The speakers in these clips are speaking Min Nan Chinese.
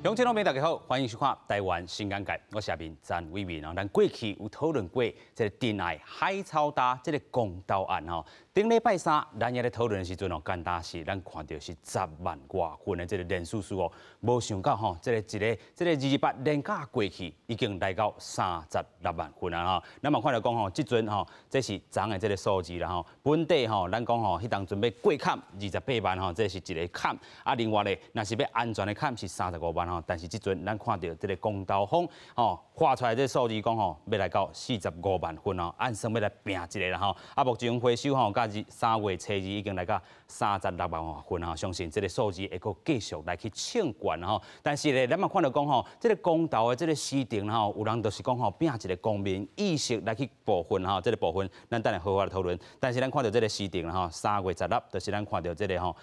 乡亲老民大家好，歡迎收看《台灣新眼界》，我是阿明詹偉民哦。咱過去有討論過這个仁愛海草礁這个公投案吼。頂禮拜三，咱也咧討論的時陣哦，簡單是咱看著是10萬外份的這个連署數哦，無想到吼，這个一个這个228連假過去，已經來到36萬份啊吼。咱嘛看著講吼，這陣吼，這是昨的這个數字啦吼。本地吼，咱講吼，彼當陣欲過坎28萬吼，這是一个坎。啊，另外咧，若是欲安全的坎是35萬吼。但是這陣咱看著這个公投方吼，畫出來這个數字講吼，欲來到45萬份哦，按算欲來拚一下啦吼。啊，目前回收吼，佮3月初2已經來到36萬外份吼，相信這个數字會閣繼續來去衝懸吼。但是咧，咱嘛看著講吼，這个公投的這个時程吼，有人就是講吼，拚一个公民意識來去部分吼，這个部分咱等下好好來討論。但是咱看著這个時程吼，3月16，就是咱看著這个吼，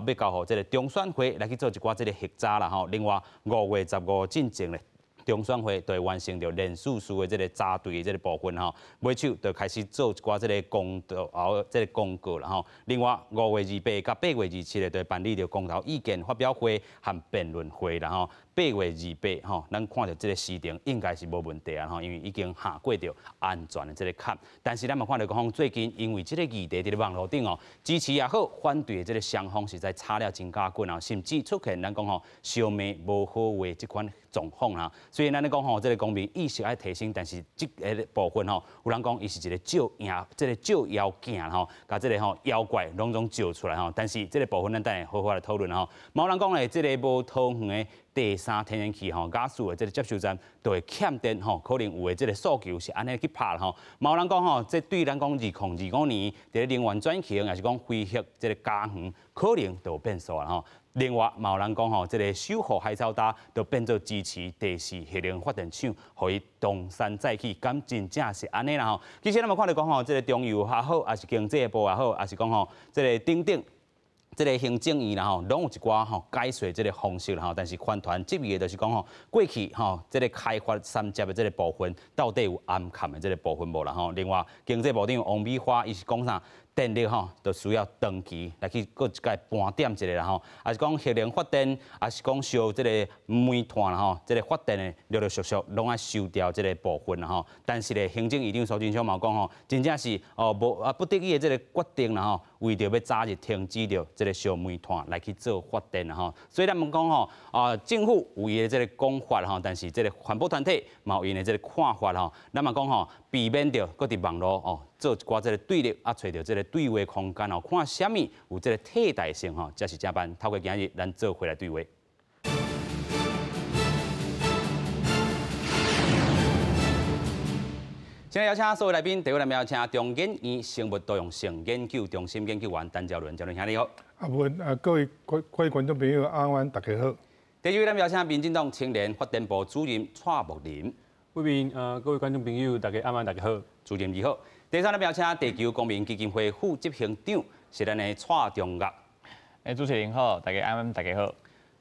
欲交予這个中選會來去做一寡這个核查啦吼。另外5月15進前咧，中選會就會完成著連署書的這个查對的這个部分吼，尾手就開始做一寡這个公告，這个公告啦吼。另外5月28佮8月27日就會辦理著公投意見發表會和辯論會啦吼。8月28吼，咱看著這个時程應該是無問題啊吼，因為已經下過著安全的這个坎。但是咱嘛看著講，最近因為這个議題佇咧網路頂哦，支持也好，反對的這个雙方實在吵了真咬緊啊，甚至出現咱講吼，相罵無好話這款狀況啦。所以咱咧講吼，這个公民意識愛提升，但是這个部分吼，有人講伊是一个照鏡，這个照妖鏡吼，共這个吼妖怪攏總照出來吼。但是這个部分咱等下好好來討論吼。嘛有人講咧，這个無桃園的第三天然氣吼，瓦斯的這个接收站就會欠電吼，可能有的這个訴求是按呢去拍吼。嘛有人講吼，這對咱講2025年佇咧能源轉型，抑是講非核這个家園，可能就有變數啦吼。另外，嘛有人講吼，這个守護海草礁就變做支持第四核能發電廠，予伊東山再起，敢真正是按呢啦吼？其實咱嘛看著講吼，這个中油也好，抑是經濟部也好，抑是講吼，這个等等。這个行政院啦吼，攏有一寡吼解說這个方式啦吼，但是環團質疑的就是講吼，過去吼這个開發三接的這个部分，到底有掩崁的這个部分無啦吼？另外，經濟部長王美花伊是講啥？電力吼，就需要長期來去閣一擺盤點一下啦吼，抑是講核能發電，抑是講燒這个煤炭啦吼，這个發電的陸陸續續攏愛收掉這个部分啦吼。但是咧，行政院長蘇貞昌嘛講吼，真正是哦無啊不得已的這个決定啦吼，為著欲早日停止著這个燒煤炭來去做發電啦吼。所以咱們講吼啊，政府有伊的這个講法吼，但是這个環保團體嘛有𪜶的這个看法吼。咱嘛講吼，避免著閣佇網路哦做一寡這个對立啊，揣著這个對話空間哦，看啥物有這个替代性吼，才是正辦。透過今日咱做伙來對話。先來邀請所有來賓，第一位來邀請中研院生物多樣性研究中心研究員陳昭倫，昭倫兄你好。阿文啊，各位觀眾朋友，晚安，大家好。第二位來邀請民進黨青年發展部主任蔡木林。偉民，各位觀眾朋友，大家晚安，大家好。主任你好。第三，咱邀請地球公民基金會副執行長是咱的蔡中岳。主持人好，大家晚安，大家好。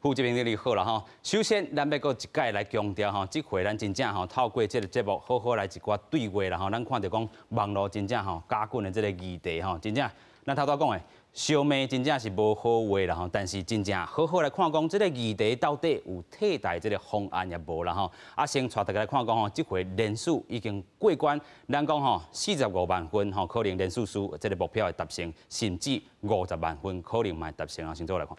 副執行長你好啦吼。首先，咱欲閣一擺來強調吼，這回咱真正吼透過這个節目好好來一寡對話啦吼。咱看著講網路真正吼咬緊的這个議題吼，真正咱頭拄講的相罵真正是無好話啦吼。但是真正好好來看講，這个議題到底有替代這个方案抑無啦吼。啊，先帶大家來看講吼，這回連署已經過關，咱講吼45萬份吼，可能連署書這个目標會達成，甚至50萬份可能嘛會達成啊。先做來看。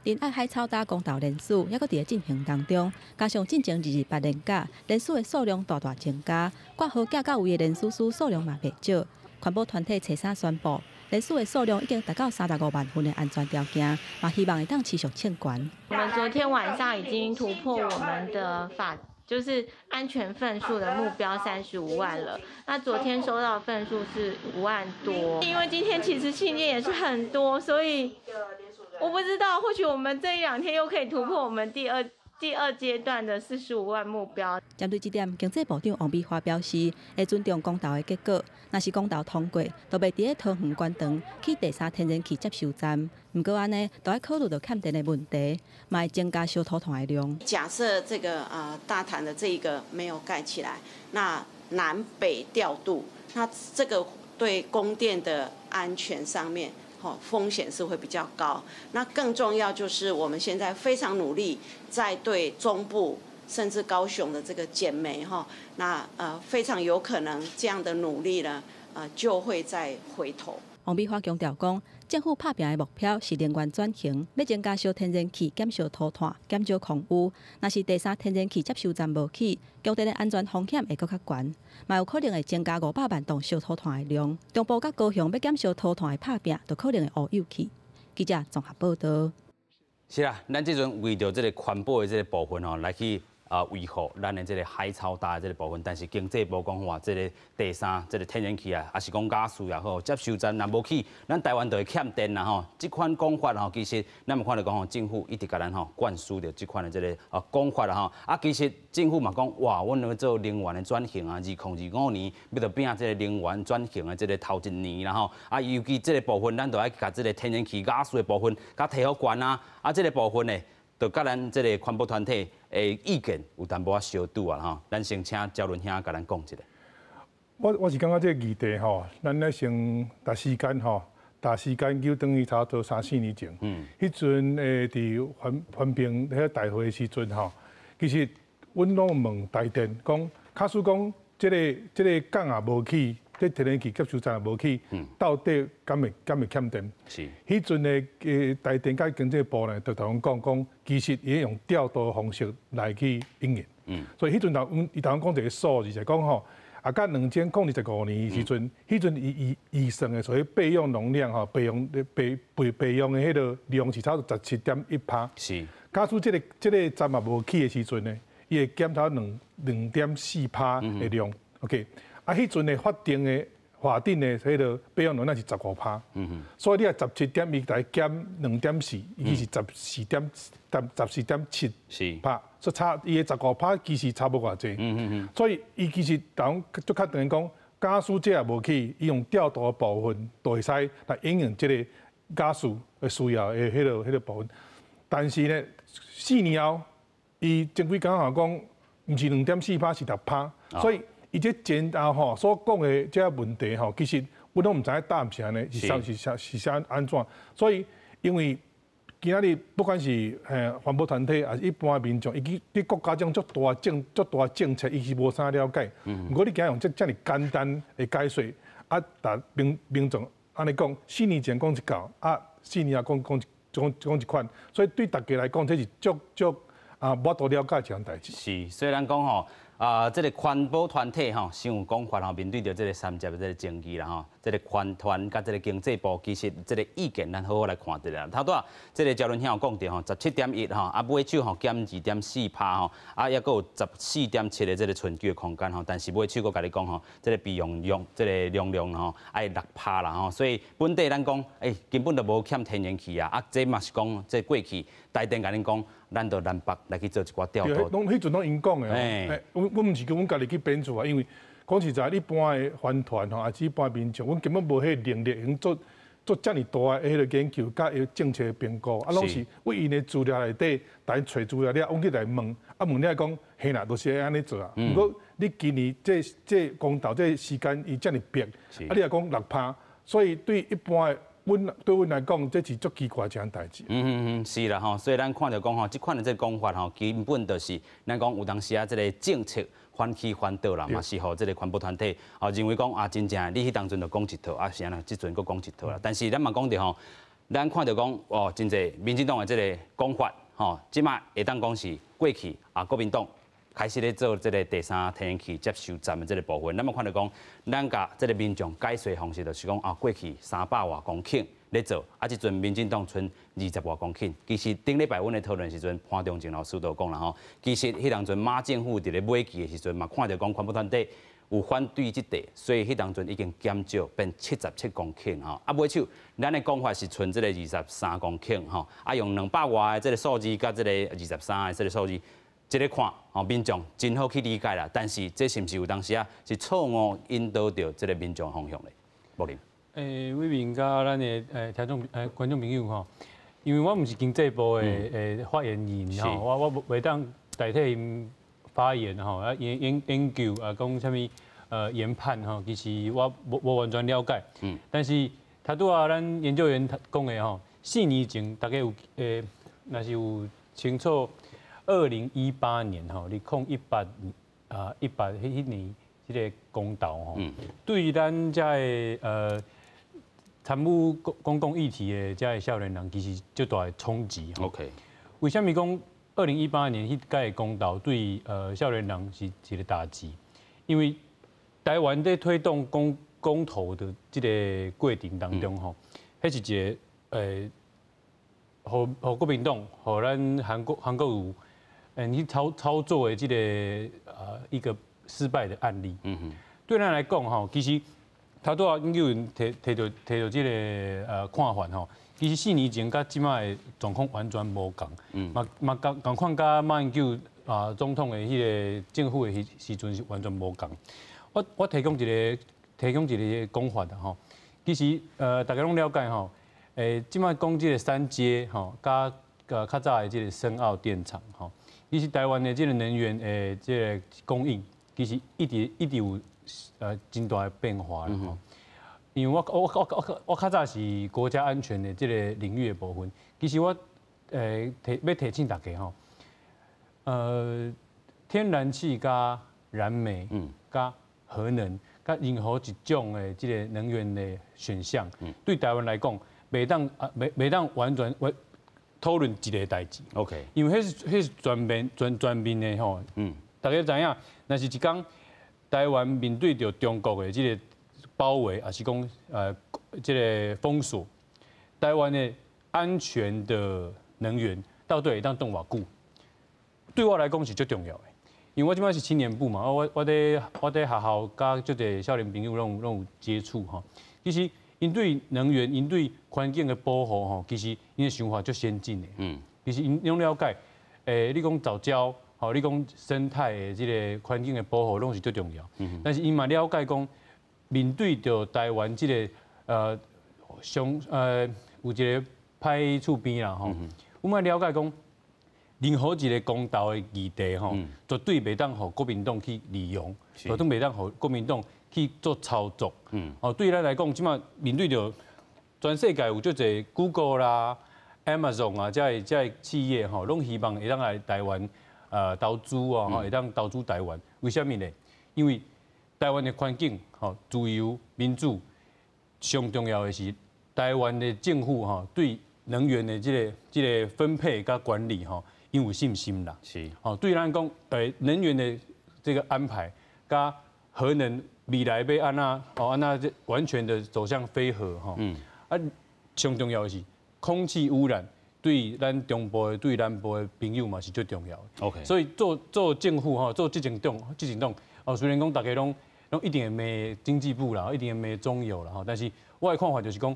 仁愛海草礁公投連署，猶閣佇咧進行當中，加上進前228連假，連署的數量大大增加，掛號寄到位的連署書數量嘛袂少。環保團體初三宣布，連署的數量已經達到35萬份的安全條件，嘛希望會當持續衝懸。我們昨天晚上已經突破我們的法，就是安全份數的目標35萬了。那昨天收到份數是5萬多，因為今天其實信件也是很多，所以我不知道，或許我們這一兩天又可以突破我們第二階段的45萬目標。針對這點，經濟部長王美花表示，會尊重公投的結果。若是公投通過，就袂佇咧桃園關斷起第三天然氣接收站。毋過按呢，就愛考慮著欠電的問題，嘛會增加燒土炭的量。假設這個大潭的這一個沒有蓋起來，那南北調度，那這個對供電的安全上面，吼風險是會比較高。那更重要就是我們現在非常努力在對中部甚至高雄的這個減煤哈，那非常有可能這樣的努力呢，就會再回頭。王美花強調講，政府拍拚的目標是能源轉型，欲增加燒天然氣、減少塗炭、減少空污。若是第三天然氣接收站無起，供電的安全風險會閣較懸，嘛有可能會增加500萬噸燒塗炭的量。中部佮高雄欲減少塗炭的拍拚，就可能會烏有去。記者綜合報導。是啊，咱這陣為著這个環保的這个部分吼，來去維護咱的這个海草礁的這个部分，但是經濟部講話，這个第三這个天然氣啊，抑是講瓦斯也好，接收站若無起，咱台灣就會欠電啦吼。這款講法吼，其實咱嘛看著講吼，政府一直共咱吼灌輸著這款的這个講法啦吼。啊，其實政府嘛講，哇，阮欲做能源的轉型啊，2025年欲著拼這个能源轉型的這个頭一年啦吼。啊，尤其這个部分，咱就愛共這个天然氣、瓦斯的部分，共提予懸啊。啊，這个部分呢，就佮咱這个環保團體的意見有淡薄仔相拄啊吼。咱先請焦倫兄共咱講一下。我是感覺這個議題吼，咱咧先逐時間吼，逐時間就等於差不多三四年前。彼陣佇環環評彼個大會的時陣吼，其實阮攏問台電講，假使講這个港也無起，這天然氣接收站也無起，到底敢會欠電？彼陣的台電佮經濟部呢，就同阮講講，其實伊用調度方式來去應用。所以彼陣頭，伊頭講一个數字，就講吼，啊，佮2025年時陣，彼陣伊預算的所謂備用容量吼，備用的彼个量是差不多17.1%。假使這个站嘛無起的時陣呢，伊會減到2.4%的量。OK，啊，彼陣的法定的彼个備用容量是15%。所以你若17.1來減2.4，伊是14.7趴，所以差伊的15%其實差無偌濟。所以伊其實當就較等於講，假使這也無起，伊用調度的部分就會使來應用這个瓦斯的需要的彼个部分。但是呢，4年後，伊前幾工講，毋是2.4%，是6%，所以伊這前後吼所講的這个問題吼，其實阮攏毋知影答案是按呢，是啥是啥是啥按怎。所以因為今仔日不管是環保團體，抑是一般民眾，伊對國家這種足大政策，伊是無啥了解。毋過你今日用這爾簡單的解說，啊，逐民眾按呢講，四年前講一套，啊，四年後講一款，所以對大家來講，這是足足無法度了解一項代誌。是，雖然講吼，啊，這个環保團體吼，先有講法吼，面對著這个三接的這个爭議啦吼，這个環團佮這个經濟部其實這个意見，咱好好來看著啦。頭拄仔這个焦倫兄有講著吼，17.1吼，啊尾手吼減2.4%吼，啊抑閣有14.7的這个存久的空間吼，但是尾手閣共你講吼，這个備用量，這个容量吼愛6%啦吼，所以本底咱講，根本就無欠天然氣啊，啊這嘛是講這過去台電共恁講，咱就南北來去做一寡調度。攏彼陣攏𪜶講的吼，阮毋是講阮家己去編出來，因為講實在，一般的環團吼，抑是一般民眾，阮根本無彼个能力，用做遮爾大的彼个研究，佮政策評估，啊，攏是為𪜶的資料內底，來揣資料了，阮去來問，啊問了講，嘿啦，就是按呢做啊。毋過你今年這公投這時間伊遮爾迫，啊，你若講6%，所以對一般的阮對阮來講，這是足奇怪一項代誌。是啦吼，所以咱看著講吼，這款的這个講法吼，根本就是咱講有當時啊，這个政策反起反倒啦，嘛是予這个環保團體哦認為講啊，真正你彼當陣就講一套，啊是按怎，這陣閣講一套啦。但是咱嘛講著吼，咱看著講哦，真濟民進黨的這个講法吼，這馬會當講是過去啊，國民黨開始咧做這个第三天然氣接收站的這个部分，咱嘛看著講，咱共這个民眾解說方式就是講啊，過去300外公頃咧做，啊，這陣民進黨賰20外公頃。其實頂禮拜阮咧討論時陣，潘忠政老師都講啦吼，其實彼當陣馬政府佇咧買氣的時陣，嘛看著講環保團體有反對這塊，所以彼當陣已經減少變77公頃吼。啊，尾手咱的講法是賰這个23公頃吼，啊，用200外的這个數字佮這个23的這个數字。這个看吼，民眾真好去理解啦。但是這是毋是有當時啊，是錯誤引導著這个民眾方向咧？木林。偉民佮咱的聽眾觀眾朋友吼，因為我毋是經濟部的發言人吼，我袂當代替𪜶發言吼，啊研究啊講啥物研判吼，其實我無完全了解。但是頭拄仔咱研究員講的吼，4年前大家有若是有清楚，2018年吼，2018彼年這个公投吼，對於咱遮的參與公共議題的遮个少年人，其實足大的衝擊。為啥物講2018年彼屆公投對少年人是一個打擊？因為台灣在推動公投的這个過程當中吼，彼是一个予國民黨、予咱韓國瑜去操作的這个一個失敗的案例。對咱來講吼，其實頭拄仔研究員提著這个看法吼，其實4年前佮這擺的狀況完全無仝，嘛仝款佮馬英九啊總統的彼个政府的時陣是完全無仝。我提供一个講法啦吼，其實大家攏了解吼，這擺講這个三接吼，佮較早的這个深澳電廠吼，其實台灣的這个能源的這个供應，其實一直有真大的變化啦吼。因為我較早是國家安全的這个領域的部分，其實我欲提醒大家吼，天然氣佮燃煤，佮核能，佮任何一種的這个能源的選項，對台灣來講，袂當完全完討論一个代誌。 因為彼是全面的吼。大家知影，若是一工台灣面對著中國的這个包圍，抑是講這个封鎖，台灣的安全的能源到底會當擋偌久？對我來講是最重要的，因為我這擺是青年部嘛，我佇學校佮足濟少年朋友攏有接觸吼。其實𪜶對能源、𪜶對環境的保護吼，其實𪜶的想法足先進的。其實𪜶攏了解，你講藻礁，吼，你講生態的這个環境的保護，攏是足重要。但是𪜶嘛了解講，面對著台灣這个上有一个歹厝邊啦吼，阮嘛了解講，任何一个公投的議題吼，絕對袂當予國民黨去利用，絕對袂當予國民黨去做操作。哦，對咱來講，這擺面對著全世界有足濟 Google 啦、Amazon 啊，遮个企業吼，攏希望會當來台灣投資啊，吼，會當投資台灣。為啥物呢？因為台灣的環境吼，自由民主，上重要的是台灣的政府吼，對能源的這个分配佮管理吼，𪜶有信心啦。吼，對咱講，能源的這个安排，佮核能未來欲按怎哦按怎這完全的走向非核吼。啊，上重要的是空氣污染對咱中部的、對南部的朋友嘛是最重要的。 所以做政府吼，做執政黨哦，雖然講大家攏一定會罵經濟部啦，一定會罵中油啦吼，但是我的看法就是講，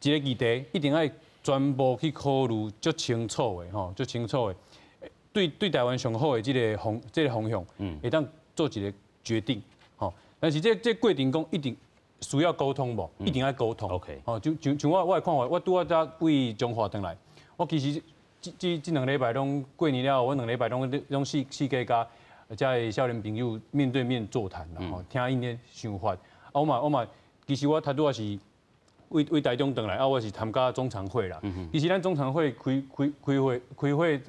一个議題一定愛全部去考慮足清楚的吼，足清楚的，對台灣上好的這个方向，會當做一个決定吼。但是這過程講一定需要溝通無？一定愛溝通。 吼，就像我的看法，我拄仔才對彰化轉來，我其實這2禮拜攏過年了後，我2禮拜攏四界佮遮个少年朋友面對面座談啦，吼，聽𪜶的想法。啊，我嘛，其實我頭拄仔是為台中轉來，啊，我是參加中常會啦。其實咱中常會開會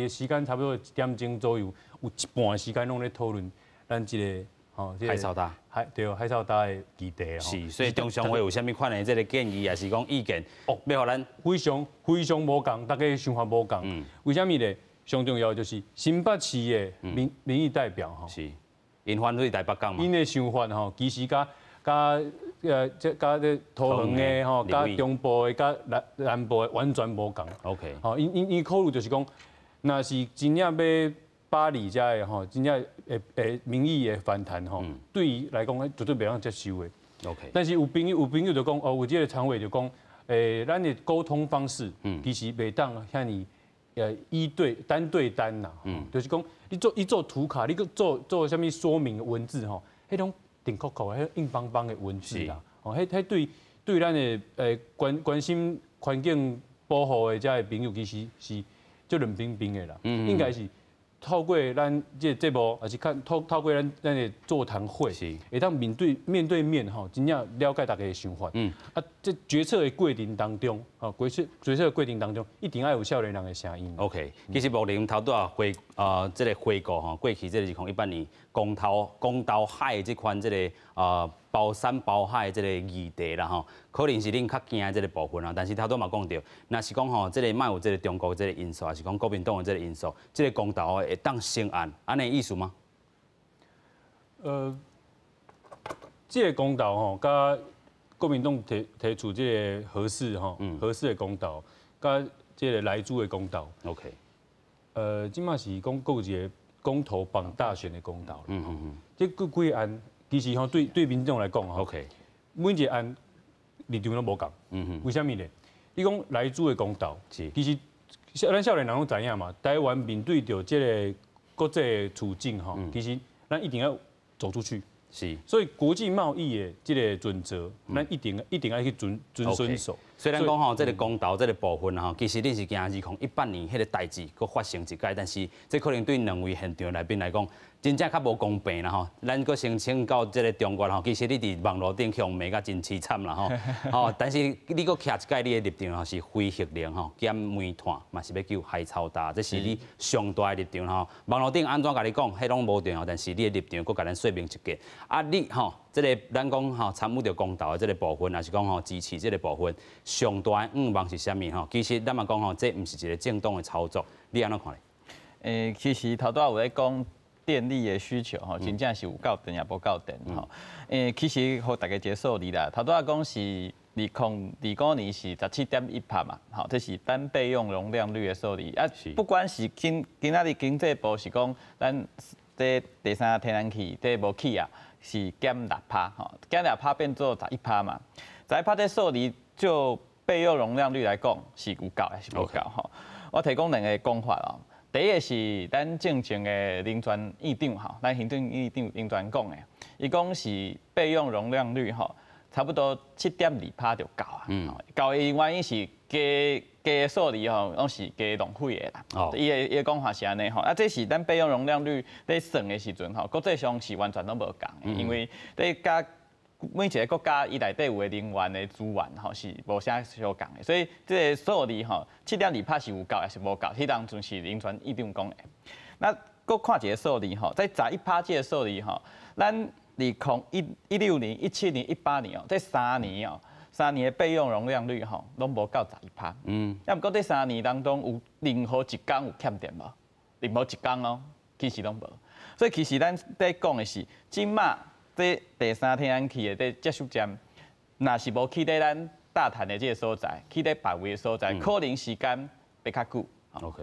時間差不多1點鐘左右，有一半的時間攏咧討論咱這个吼，海草礁，對，海草礁的議題。是，所以中常會有啥物款的這个建議，抑是講意見？哦，欲予咱非常非常無仝，大家想法無仝。為啥物咧？上重要就是新北市的民意代表吼，是，𪜶反對台北港嘛。𪜶的想法吼，其實佮這桃園的吼，佮中部的、佮南部的完全無仝。 吼，𪜶考慮就是講，若是真正欲巴黎遮的吼，真正會民意的反彈吼，對伊來講，絕對袂當接受的。 但是有朋友就講，哦，有這个常委就講，咱的溝通方式，其實袂當遐爾單對單啦，就是講你做圖卡，你閣做啥物說明文字吼，彼種定扣扣，彼硬邦邦的文字啦，哦，彼對咱的關心環境保護的遮个朋友，其實是足冷冰冰的啦，應該是透過咱這個節目，抑是看透過咱的座談會，會當面對面吼，真正了解大家的想法。啊，這決策的過程當中，吼，決策的過程當中，一定愛有少年人的聲音。 OK，其實木林頭拄仔回這個回顧吼，過去這個2018年公投海這款這個包山包海這個議題啦吼，可能是恁較驚這個部分啦。但是頭拄嘛講著，若是講吼，這個莫有這個中國這個因素，抑是講國民黨的這個因素，這個公投會當成案，按呢意思嗎？這個公投吼，佮國民黨提出這個核四吼，核四的公投，佮這個萊豬的公投。這馬是講閣有一個公投綁大選的公投。這幾個案其實吼，對民眾來講吼，每一個案立場攏無仝。為啥物呢？你講萊豬的公投，其實咱少年人攏知影嘛，台灣面對著這個國際處境吼，其實咱一定要走出去。所以國際貿易的這個準則，咱一定愛去遵守。雖然講吼，這個公投這個部分吼，其實恁是驚2018年彼個代誌閣發生一擺，但是這可能對兩位現場內面來講，真正較無公平啦吼。咱閣申請到這個中國吼，其實你佇網路頂予人罵甲真淒慘啦吼。吼，但是你閣徛一擺你的立場吼是非核能吼，減煤炭嘛是欲救海草礁，這是你上大的立場吼。網路頂按怎共你講，彼攏無重要，但是你的立場閣共咱說明一下。啊，你吼，這個咱講吼參與著公投的這個部分，抑是講吼支持這個部分，上大的願望是啥物吼？其實咱嘛講吼，這毋是一個政黨的操作，你按怎看咧？其實頭拄仔有咧講電力的需求吼，真正是有夠電也無夠電吼。其實予大家一個數字啦，頭拄仔講是2025年是17.1趴嘛，吼，這是單備用容量率的數字。啊，不管是今仔日經濟部是講咱這第三天然氣這無起啊，是減6趴吼，減六趴變做十一趴嘛。十一趴這數字就備用容量率來講是有夠抑是無夠吼？我提供兩個講法哦。第一個是咱進前的能權院長吼，咱行政院長林全講的，伊講是備用容量率吼，差不多7.2趴就夠啊。夠的原因是加加數字吼，攏是加浪費的啦。伊的講法是按呢吼，啊，這是咱備用容量率咧算的時陣吼，國際上是完全攏無仝的，因為咧佮每一個國家伊內底有的能源的資源吼是無啥相仝的，所以這個數字吼7.2趴是有夠抑是無夠？彼當陣是林全院長講的。那閣看一個數字吼，這十一趴這個數字吼，咱2016年、17年、18年哦，這三年哦，三年的備用容量率吼，攏無到十一趴。啊，毋過這三年當中有任何一工有欠電無？任何一工哦，其實攏無。所以其實咱咧講的是，這馬這第三天然氣的這接收站，若是無起佇咱大潭的這個所在，起佇別位的所在，可能時間會較久。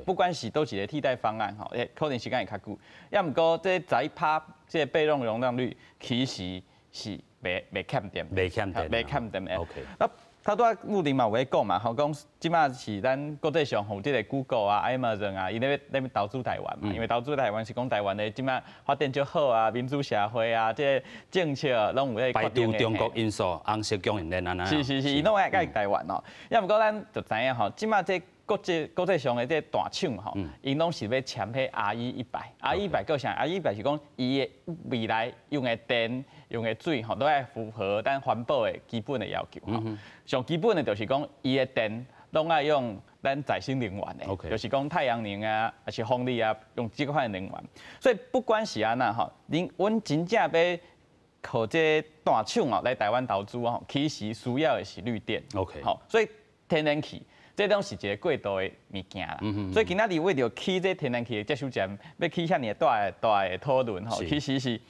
不管是佗一個替代方案吼，可能時間會較久。抑毋過這十一趴這個備用容量率，其實是袂欠電，袂欠電，袂欠電的。 那頭拄仔木林嘛有咧講嘛，吼講這馬是咱國際上吼這個 Google 啊、Amazon 啊，伊咧欲投資台灣嘛，因為投資台灣是講台灣的這馬發展足好啊，民主社會啊，這個政策攏有咧排除中國因素，紅色供應鏈按呢。是是是，伊攏愛愛台灣哦。抑毋過咱就知影吼，這馬這國際上的這大廠吼，𪜶攏是欲簽彼 RE100，RE100叫啥？RE100是講伊的未來用的電、用的水吼，都愛符合咱環保的基本的要求吼。上基本的就是講，伊的電攏愛用咱再生能源的，就是講太陽能啊，抑是風力啊，用這款的能源。所以不管是按怎吼，恁阮真正欲予這大廠哦來台灣投資吼，其實需要的是綠電。 吼，所以天然氣這攏是一個過渡的物件啦。所以今仔日為著起這天然氣的接收站，欲起遐爾大的大的討論吼，其實是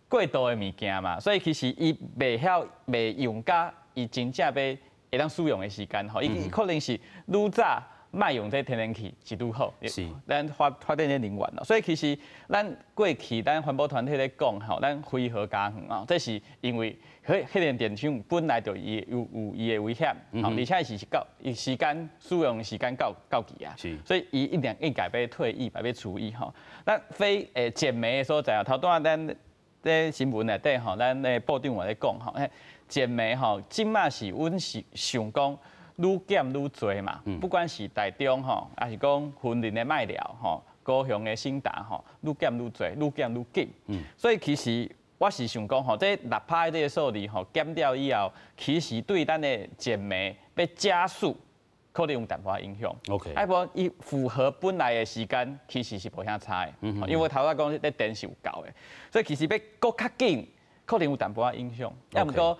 過渡的物件嘛。所以其實伊袂曉袂用甲伊真正欲會當使用的時間吼，伊可能是愈早莫用這天然氣是愈好。咱發電這能源咯。所以其實咱過去咱環保團體咧講吼，咱非核家園哦，這是因為核電電廠本來就伊有伊的危險，而且是到伊時間使用時間到期啊，所以伊一定應該欲退役，欲除役吼。咱非減煤的所在啊，頭拄仔咱咧新聞內底吼，咱的部長嘛咧講吼，減煤吼，這馬是阮是想講愈減愈濟嘛，不管是台中吼，抑是講雲林的麥寮吼，高雄的興達吼，愈減愈濟，愈減愈緊。所以其實我是想講吼，這6趴這个數字吼減掉以後，其實對咱的減煤欲加速，可能有淡薄仔影響。 啊無伊符合本來的時間，其實是無遐差的。因為我頭先講這電是有夠的，所以其實欲閣較緊，可能有淡薄仔影響。啊，毋過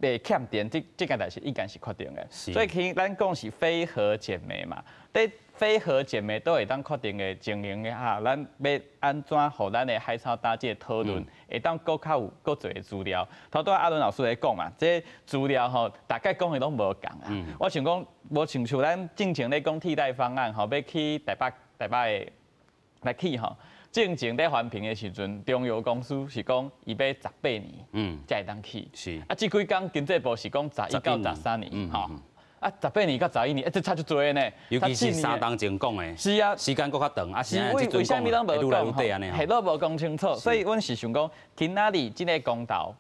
袂欠電，這件代誌應該是確定的。所以其實咱講是非核減煤嘛，佇非核減煤都會當確定的情形下，咱欲按怎予咱的海草礁這个討論，會當閣較有閣濟的資料。頭拄仔阿倫老師咧講嘛，這資料吼，大概講的攏無仝啊。我想講，無親像咱進前咧講替代方案吼，欲去台北的來去吼。進前咧環評的時陣，中油公司是講伊欲18年，才會當起。啊，這幾工經濟部是講11到13年，吼。啊，18年到11年，欸，這差足濟呢。尤其是3冬前講的。是啊。時間閣較長，啊，是為啥物攏無講？係攏無講清楚，所以阮是想講，今仔日這个公投，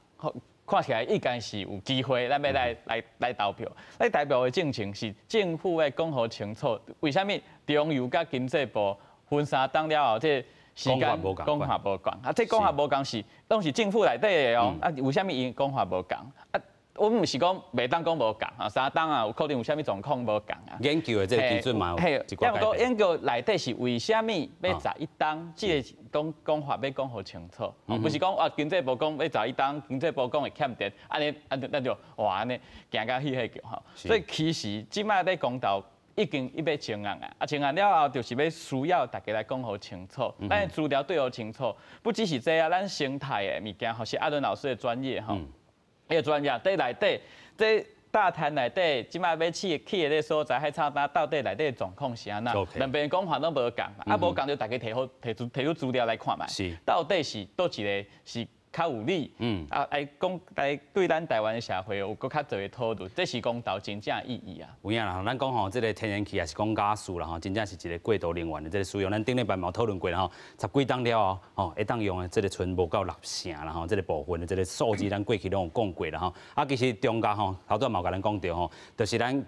看起來應該是有機會，咱欲來投票。來投票的進程是政府欲講予清楚，為啥物中油佮經濟部分3冬了後，這時間講法無仝，啊，這講法無仝是攏是政府內底的哦，啊，為啥物𪜶講法無仝？啊，我毋是講袂當講無仝啊，3冬啊，有可能有啥物狀況無仝啊。研究的這個基準嘛有一寡改變。研究內底是為啥物欲11冬？這个講講法欲講予清楚，毋是講啊經濟部講欲11冬，經濟部講會欠電，按呢按咱就哇按呢驚甲彼彼叫吼。所以其實這擺咧公投已經伊欲成案啊，啊成案了後就是欲需要大家來講予清楚，咱的資料對予清楚，不只是這啊，咱生態的物件吼是阿倫老師的專業吼，彼个專業佇內底，這大潭內底，這擺欲起起的這个所在海草礁到底內底狀況是按怎？兩邊講法攏無仝，啊無仝就大家提好提出提出資料來看覓，到底是佗一个是較有利，啊，來講來對咱台灣的社會有閣較濟的討論，這是公投真正的意義啊。有影啦，咱講吼，這个天然氣也是講瓦斯啦吼，真正是一个過渡能源的這个使用。咱頂禮拜嘛有討論過啦吼，十幾冬了後吼，會當用的這个賰無夠6成啦吼，這个部分的這个數字咱過去攏有講過啦吼。啊，其實中間吼，頭拄嘛有共咱講著吼，就是咱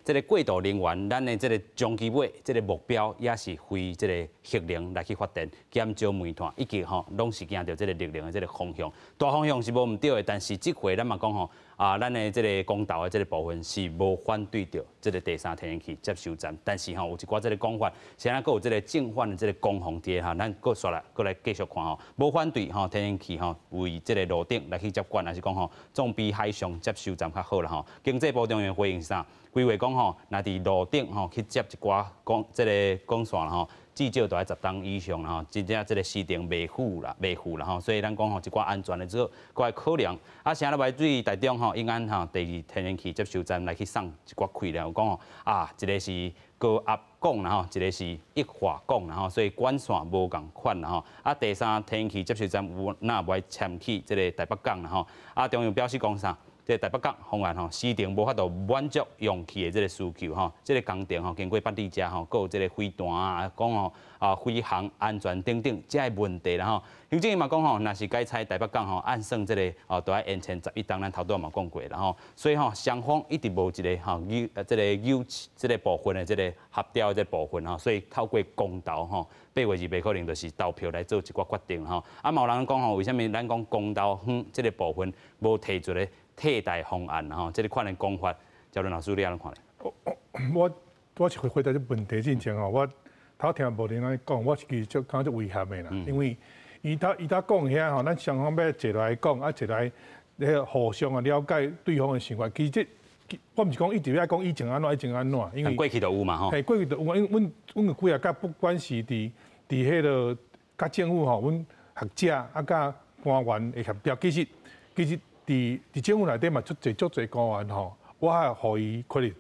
這个過渡能源，咱的這个終期尾這个目標也是非這个核能來去發電，減少煤炭，以及吼攏是行著這个綠能的這个方向。大方向是無毋對的，但是這回咱嘛講吼，啊，咱的這个公投的這个部分是無反對著這个第三天然氣接收站，但是吼有一寡這个講法，現在閣有這个正反的這个攻防佇哈，咱閣煞來閣來繼續看吼，無反對吼天然氣吼為這个路頂來去接管，還是講吼總比海上接收站較好啦吼。經濟部中央回應是啥？規劃講吼，若佇路頂吼去接一寡管這个管線吼，至少都愛10冬以上啦吼，真正這个時程袂赴啦，袂赴啦吼，所以咱講吼一寡安全的這個考量。啊，啥來對台中吼永安吼第二天然氣接收站來去送一寡氣咧，有講吼啊，一个是高壓管啦吼，一个是液化管啦吼，所以管線無仝款啦吼。啊，第三天然氣接收站有若無愛遷去這个台北港啦吼。啊，中油表示講啥？這个台北港方案吼，時程無法度滿足用氣的這个需求吼，這个工程吼，經過辦理者吼，閣有這个飛彈啊，講吼啊飛航安全等等這个問題啦吼。行政院嘛講吼，若是改採台北港吼，按算這个哦，都愛延簽11冬，咱頭拄仔嘛講過啦吼。所以吼，雙方一直無一个吼有這个有這个部分的這个協調的這个部分吼，所以透過公投吼，8月2日可能就是投票來做一寡決定吼。啊，嘛有人講吼，為啥物咱講公投方這个部分無提出咧替代方案吼？這个款的講法，焦倫老師你按怎看咧？我是回答這問題之前吼，我頭聽無林按呢講，我是其實足感覺足遺憾的啦，因為伊頭講遐吼，咱雙方欲坐落來講，啊坐來咧互相啊了解對方的想法。其實這我毋是講一直欲講以前按怎，以前按怎，因為過去就有嘛吼。嘿，過去就有，因為阮有幾仔佮不管是佇彼个佮政府吼，阮學者啊佮官員的協調，其實佇政府內底嘛，足濟足濟官員吼，我會予伊 credit。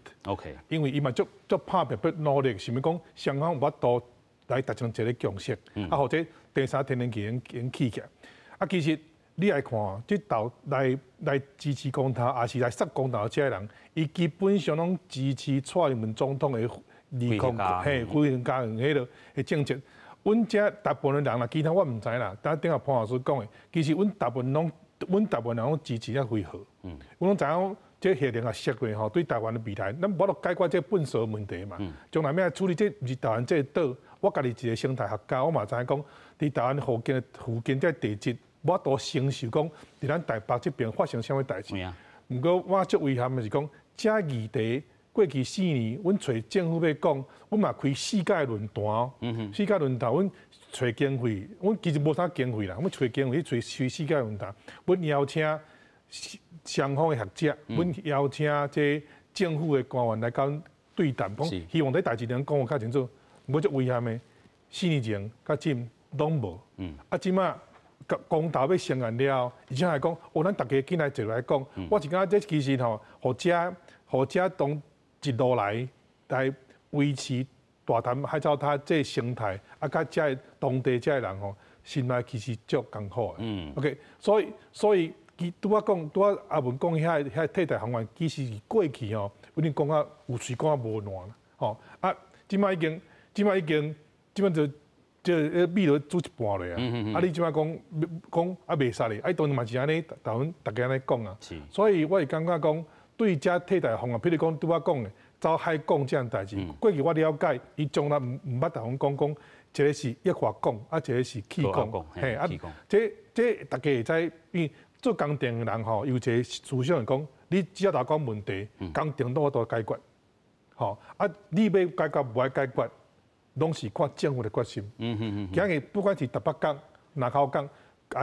因為伊嘛足足拍拚欲努力，想欲講雙方有法度來達成一个共識，啊，或者第三天然氣用起起來。啊，其實你來看，這投來支持公投，抑是來殺公投這个人，伊基本上攏支持蔡英文總統的二控，嘿，非核家園彼个的政策。阮遮大部分人啦，其他我毋知啦。但頂下潘老師講的，其實阮大部分攏，阮大部分人攏支持遐非核。阮攏知影，這核能啊設落吼，對台灣的未來，咱無法度解決這糞埽問題嘛。將來欲處理這毋是台灣這個島，我家己一個生態學家，我嘛知影講，佇台灣附近這地質，無法度承受講佇咱台北這邊發生啥物代誌。毋過我足遺憾的是講，這議題過去4年，阮揣政府欲講，阮嘛開四屆論壇哦，四屆論壇，阮揣經費，阮其實無啥經費啦，阮揣經費去揣四屆論壇，阮邀請雙方的學者，阮邀請這政府的官員來共阮對談，講希望這代誌能講較清楚。無足遺憾的，4年前到今攏無。啊，這馬公投欲成案了，而且還講，哦，咱逐家緊來坐來講。我是感覺這其實吼，予遮予遮當一路來來維持大潭海草灘這生態，啊，佮遮當地遮人吼，心內其實足艱苦的。OK，所以。伊拄仔講，拄仔阿文講遐遐替代方案，其實是過去吼，有點講啊有喙講啊無爛啦，吼啊，這馬已經，這馬已經，這馬就這米都煮一半落啊，啊你這馬講講啊袂使咧，啊當然嘛是按呢，台灣逐家按呢講啊，所以我會感覺講，對這替代方案，譬如講拄仔講的走海貢這樣代誌，過去我了解，伊從來毋捌台灣講講，一個是液化汞，啊一個是氣汞，嘿啊，這這逐家會知，因為做工程的人吼，有一個思想是講，你只要來講問題，工程攏有法度解決，吼啊，你欲解決無愛解決，攏是看政府的決心。今日不管是台北港、林口港，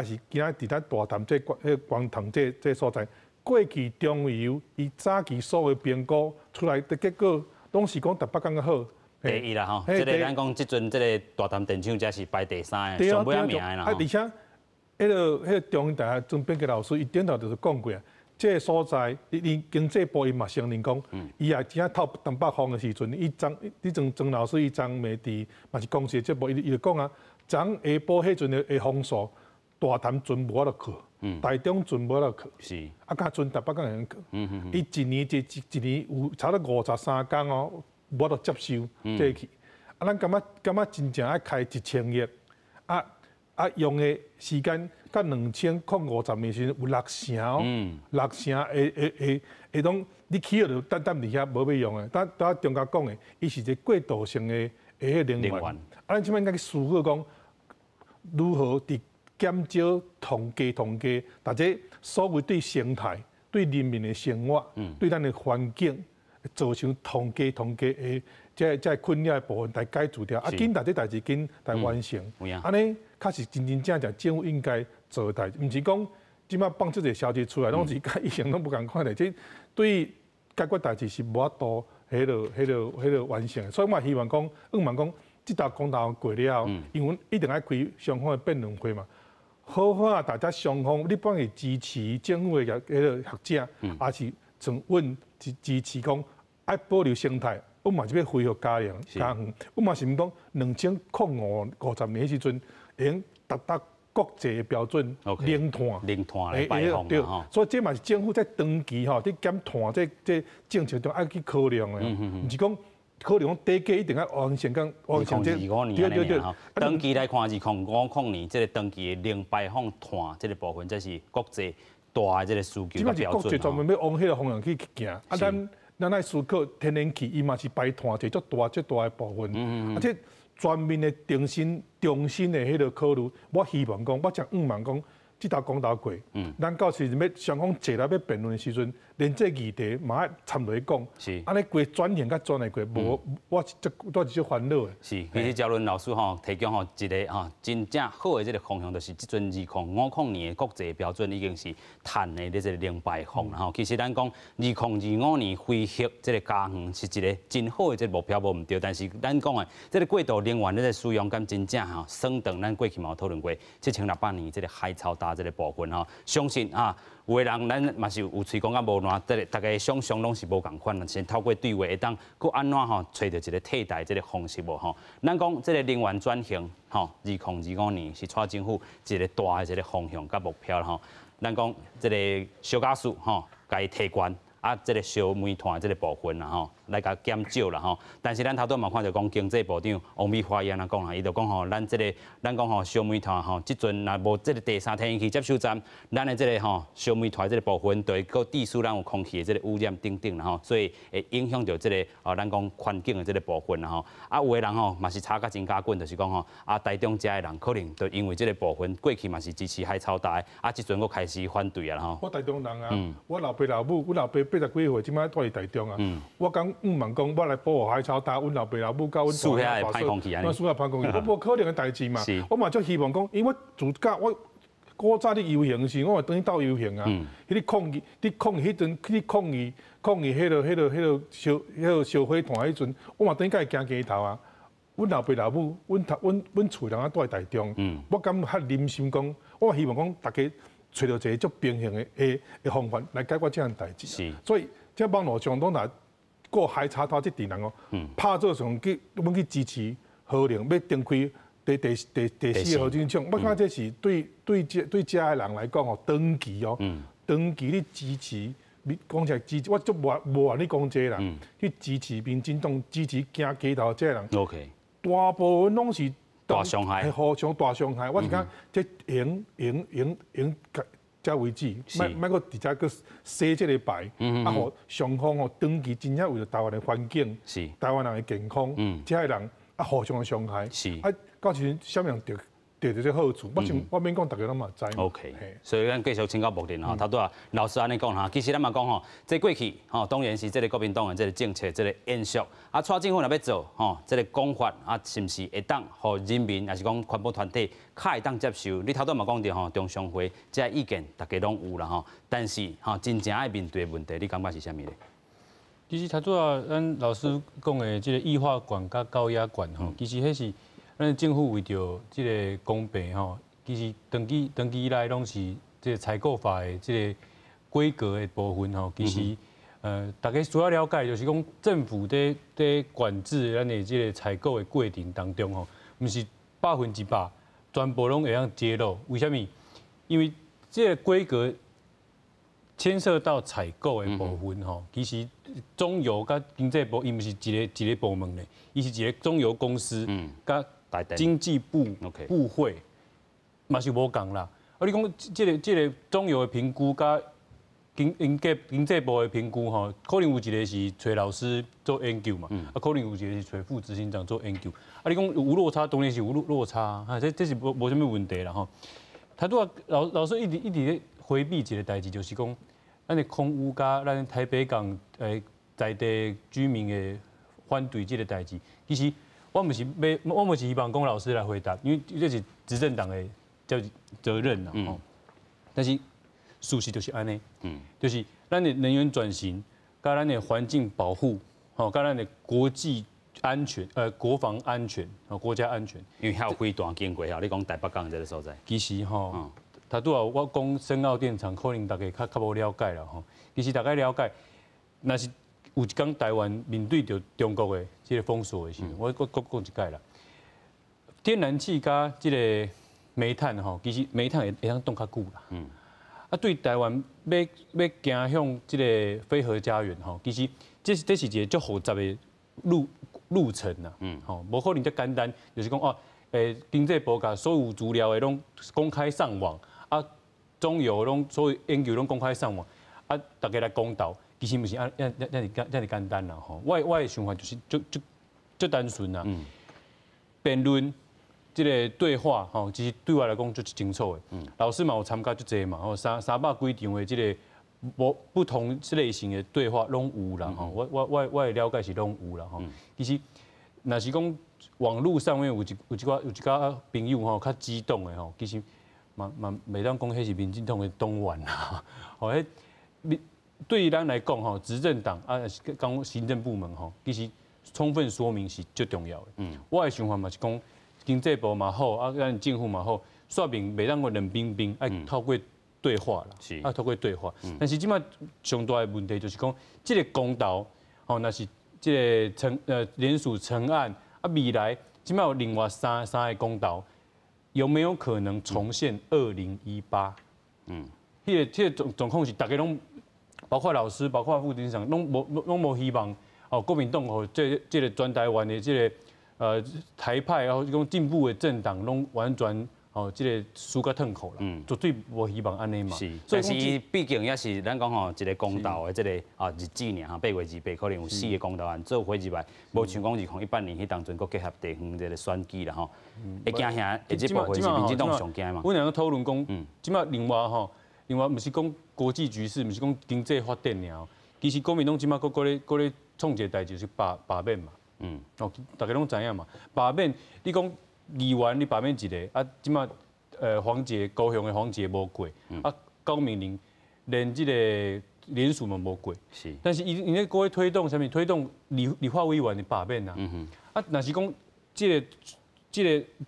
抑是今仔佇咱大潭這彼個觀塘這這所在，過去中油伊早期所有評估出來的結果，攏是講台北港較好。第一啦吼，這個咱講這陣這個大潭電廠才是排第三个，上尾仔名的啦。啊，而且。彼個中興大學曾炳杰老師，伊頂頭就是講過啊，這個所在，伊經濟部伊嘛承認講，伊也真正透東北風的時陣，伊曾伊曾曾老師伊昨暝佇嘛是公視節目，伊伊就講啊，昨下晡彼陣的風速，大潭船無法度去，台中船無法度去，啊，敢賰台北港會用去，伊一年一一年有差不多53工哦，無法度接收這個去，啊，咱感覺感覺真正愛開1000億，啊。啊，用的時間佮2050年時有六成哦，六成會會會會當你起了就等等佇遐無欲用的。但拄仔中間講的，伊是一個過渡性的彼個能源。啊，咱這擺應該去思考講，如何佇減少統計，大家所謂對生態、對人民的生活、對咱的環境造成統計的這這困擾的部分來解決掉。啊，緊把這代誌緊來完成。按呢確實真真正正政府應該做的代誌，毋是講這馬放這個消息出來，攏是佮以前攏無仝款的。這對解決代誌是無法度彼個彼個彼個完成的。所以我希望講，向望講，這道公投過了後，因為一定愛開雙方的辯論會嘛。好好啊，大家雙方你不管是支持政府的彼個學者，抑是像阮支支持講愛保留生態，阮嘛是欲恢復家園家園，阮嘛是毋講2050年彼時陣。會用達到國際的標準，零碳，零碳來排放。對，所以這嘛是政府在長期吼，佇減碳這這政策中愛去考量的，毋是講考量講短期一定愛完成講完成這。對對對。長期來看，2050年這個長期的零排放碳這個部分，這是國際大的這個需求的標準。國際專門欲往彼個方向去行，啊，咱咱愛思考天然氣，伊嘛是排碳一個足大足大的部分，而且。全面的重新重新的彼個考慮，我希望講，我誠向望講，這道公投過，咱到時欲雙方坐來欲辯論的時陣，連這議題嘛愛參落去講，按呢規轉型佮轉來過，無我是足我是足煩惱的。是，其實焦倫老師吼提供吼一個吼真正好的這個方向，就是這陣2050年的國際標準已經是碳的這個零排放啦吼。其實咱講2025年恢復這個家園是一個真好的這個目標，無毋對。但是咱講的這個過渡能源這個使用，敢真正吼算當咱過去嘛有討論過7600年這個海草礁這個部分吼，相信啊。有的人咱嘛是有喙講甲無爛，這個大家想像攏是無仝款啦。先透過對話會當閣按怎吼，揣著一個替代這個方式無吼？咱講這個能源轉型吼，2025年是蔡政府一個大的一個方向佮目標吼。咱講這個燒瓦斯吼，共伊提懸，啊，這個燒煤炭這個部分啦吼，來共減少啦吼。但是咱頭拄嘛看著講經濟部長王美花伊按呢講啦，伊就講吼，咱這个咱講吼燒煤炭吼，這陣若無這个第三天然氣接收站，咱的這个吼燒煤炭這个部分，就會閣致使咱有空氣的這个污染等等啦吼，所以會影響著這个哦，咱講環境的這个部分啦吼。啊，有的人吼嘛是吵甲真加緊，就是講吼啊，台中遮的人可能就因為這个部分過去嘛是支持海草礁的，啊，這陣閣開始反對啊吼。我台中人啊，我老爸老母，阮老爸80幾歲，這擺住佇台中啊。我敢向望講，我來保護海草礁，阮老爸老母佮阮輸遐會歹空氣按呢。我輸遐歹空氣，我無可能的代誌嘛。我嘛足希望講，因為我自甲我古早咧遊行時，我嘛轉去鬥遊行啊。彼个抗議，咧抗議彼陣，去抗議抗議彼个燒火炭彼陣，我嘛轉去共伊行街頭啊。阮老爸老母，阮頭阮阮厝人啊住佇台中，我敢較忍心講，我希望講大家揣著一个足平衡的方法來解決這項代誌。所以這網路上攏若顧海草礁這陣人哦，拍做上去，阮去支持核能，欲重開第四個核電廠。我感覺這是對這的人來講哦，長期哦，長期咧支持，講起來支持，我足無無按呢講這啦，去支持民進黨，支持行街頭這人。 大部分攏是大傷害，互相大傷害。我是講這用用用用遮為止，莫莫閣直接閣洗這个牌，啊，予雙方哦長期真正為著台灣的環境、台灣人的健康，這个人啊互相的傷害。啊，到時陣啥物人著著這好處？我想我免講，大家攏嘛知。 OK，所以咱繼續請教牧人吼，頭拄仔老師按呢講吼，其實咱嘛講吼，這過去吼當然是這个國民黨的這个政策，這个延續。啊，蔡政府若欲做吼，這个講法啊，是毋是會當予人民，抑是講環保團體較會當接受？你頭拄嘛講著吼，中常會這个意見大家攏有啦吼，但是吼真正愛面對的問題，你感覺是啥物咧？其實頭拄仔咱老師講的這个液化管佮高壓管吼，其實彼是咱政府為著這个公平吼，其實長期以來攏是這个採購法的這个規格的部分吼，其實大家需要了解，就是講政府佇管制咱的這个採購的過程當中吼，毋是100%全部攏會當揭露。為啥物？因為這个規格牽涉到採購的部分吼，其實中油佮經濟部伊毋是一个一个部門的，伊是一个中油公司佮經濟部部會嘛是無仝啦。啊，你講這个中油的評估佮經濟部的評估吼，可能有一个是揣老師做研究嘛，啊，可能有一個是揣副執行長做研究。啊，你講有落差，當然是有落差啊，這是無啥物問題啦吼。頭拄仔老師一直咧迴避一个代誌，就是講咱的空污佮咱台北港在地居民的反對這个代誌，其實我毋是希望講老師來回答，因為這是執政黨的責任啦吼。但是事實就是按呢，就是咱的能源轉型，佮咱的環境保護，吼，佮咱的國際安全，國防安全，國家安全。因為遐有飛彈經過吼，你講台北港這个所在。其實吼，頭拄仔我講深澳電廠，可能大家較無了解啦吼。其實大家了解，若是有一工台灣面對著中國的這个封鎖的時陣，我閣講一擺啦。天然氣佮這个煤炭吼，其實煤炭會當擋較久啦。啊，對台灣欲行向這个非核家園吼，其實這是一個足複雜的路程啦。吼，無可能遮簡單，就是講哦，經濟部共所有資料的攏公開上網，啊，中油攏所有研究攏公開上網，啊，大家來公投，其實毋是按按按遮爾簡單啦吼。我的想法就是足足足單純啦。辯論這个對話吼，其實對我來講足清楚的。老師嘛有參加足濟嘛，吼300幾場的這个無不同類型的對話攏有啦吼。我的了解是攏有啦吼。其實若是講網路上面有一寡朋友吼較激動的吼，其實嘛袂當講彼是民進黨的黨員啦。吼，彼對於咱來講吼，執政黨啊，講行政部門吼，其實充分說明是最重要的。我的想法嘛是講，經濟部嘛好，啊，咱政府嘛好，說明袂當講冷冰冰，愛透過對話啦，愛透過對話。但是這擺上大的問題就是講，這个公投吼，若是這个聯署成案，啊，未來這擺有另外三个公投，有沒有可能重現2018？彼个狀況是大家攏，包括老師，包括副執行長，攏無希望。哦，國民黨予這個全台灣的這個台派，或者講進步的政黨，攏完全哦，這個輸甲褪褲啦，絕對無希望按呢嘛。是，但是畢竟也是咱講吼，一個公投的這個啊日子爾吼，8月28可能有四個公投案做伙入來，無像講2018年彼當陣閣結合地方這個選舉啦吼，會驚嚇，這部分是民進黨上驚嘛。阮兩個討論講，這擺另外吼，另外毋是講國際局勢，毋是講經濟發展爾，其實國民黨這擺閣閣咧閣咧創一個代誌是罷免嘛。哦，大家攏知影嘛，罷免你講。議員你罷免一個，啊，這擺黃捷高雄的黃捷無過，啊，高明玲連這個聯署嘛無過，但是伊咧閣咧推動啥物？推動立法委員的罷免啊，啊，若是講這個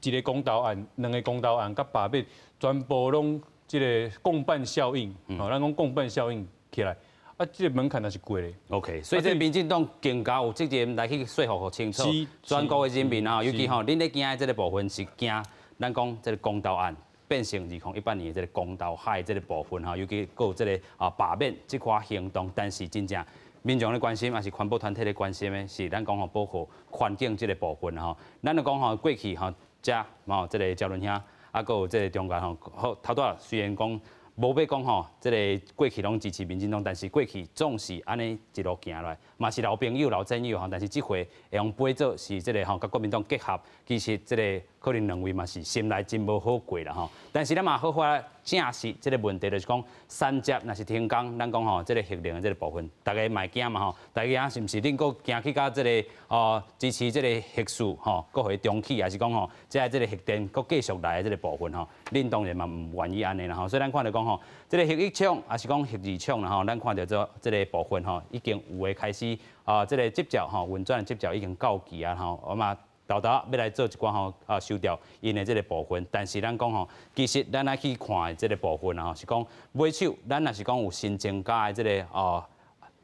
一個公投案、兩個公投案佮罷免，全部攏這個共伴效應，哦，咱講共伴效應起來。啊，這個門檻也是過咧。 OK，所以這民進黨更加有責任來去說服清楚全國的人民啊，尤其吼，恁咧驚的這個部分是驚咱講這個公投案變成2018年的這個公投海這個部分吼，尤其閣有這個啊罷免這款行動，但是真正民眾咧關心，也是環保團體咧關心的，是咱講吼保護環境這個部分吼。咱就講吼過去吼，遮吼這個焦倫兄，啊，閣有這個中間吼，好頭拄仔雖然講。無欲講吼，這個過去攏支持民進黨，但是過去總是按呢一路行來，嘛是老朋友、老戰友吼。但是這回會用飛做是這個吼，佮國民黨結合，其實這個可能兩位嘛是心內真無好過啦吼。但是咱嘛好好正視這個問題，就是講三接若是停工，咱講吼這個核能的這個部分，大家嘛會驚嘛吼。大家是毋是恁閣驚去佮這個哦支持這個核四吼，閣予伊重啟，還是講吼，這個核電閣繼續來的這個部分吼？恁當然嘛毋願意按呢啦吼。所以咱看著講吼，這個核一廠還是講核二廠啦吼，咱看著這個部分吼，已經有的開始啊，這個執照吼運轉的執照已經到期啊吼，我嘛沓沓欲來做一寡吼啊收掉𪜶的這個部分，但是咱講吼，其實咱愛去看的這個部分啊，是講尾手，咱若是講有新增加的這個哦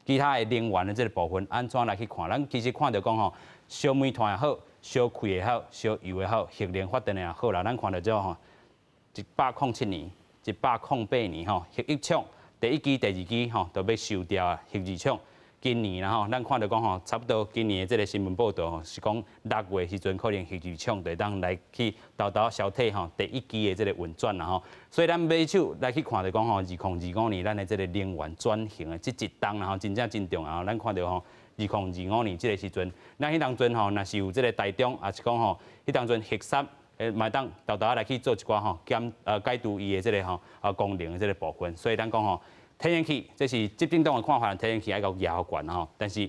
其他的能源的這個部分，按怎來去看？咱其實看著講吼，燒煤炭也好，燒氣也好，燒油也好，核能發電也好啦，咱看著這吼，107年、108年吼，核一廠第一支、第二支吼都欲收掉啊，核二廠。今年啦吼，咱看著講吼，差不多今年的這個新聞報道吼，是講6月時陣可能核二廠就會當來去沓沓消退吼第一支的這個運轉啦吼。所以咱尾手來去看著講吼，2025年咱的這個能源轉型的這一冬啦吼，真正真重要。咱看著吼，2025年這個時陣，咱彼當陣吼，若是有這個台中，抑是講吼，彼當陣核三，嘛會當沓沓來去做一寡吼減解除伊的這個吼功能的這個部分。所以咱講吼，天然氣，這是執政黨的看法，天然氣愛閣壓懸吼。但是，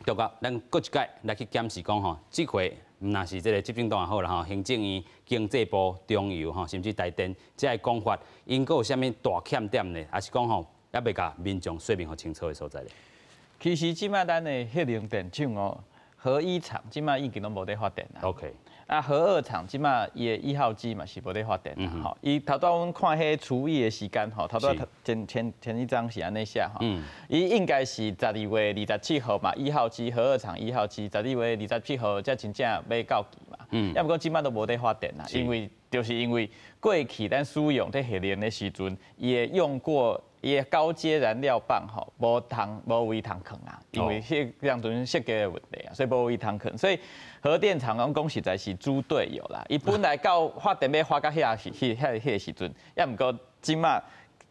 著講咱閣一擺來去檢視講吼，這回毋但是這個執政黨也好啦吼，行政院、經濟部、中油吼，甚至台電，這个講法，𪜶閣有啥物大欠點呢？抑是講吼，猶未共民眾說明予清楚的所在咧？其實這擺咱的核能電廠哦，核一廠這擺已經攏無咧發電啦。 啊，核二廠這擺伊的一號機嘛是無咧發電啦，吼。伊頭拄阮看彼除役的時間吼，頭拄前前前一張是按呢寫吼。伊應該是12月27號嘛，一號機核二廠一號機十二月二十七號才真正欲到期嘛。抑毋過這擺都無咧發電啦，因為就是因為過去咱使用這核能的時陣，伊會用過伊的高階燃料棒吼，無通無位通囥啊，因為彼當陣設計的問題啊，所以無位通囥，所以核電廠攏講實在是豬隊友啦。伊本來到發電欲發到遐時，彼彼彼個時陣，抑毋過這擺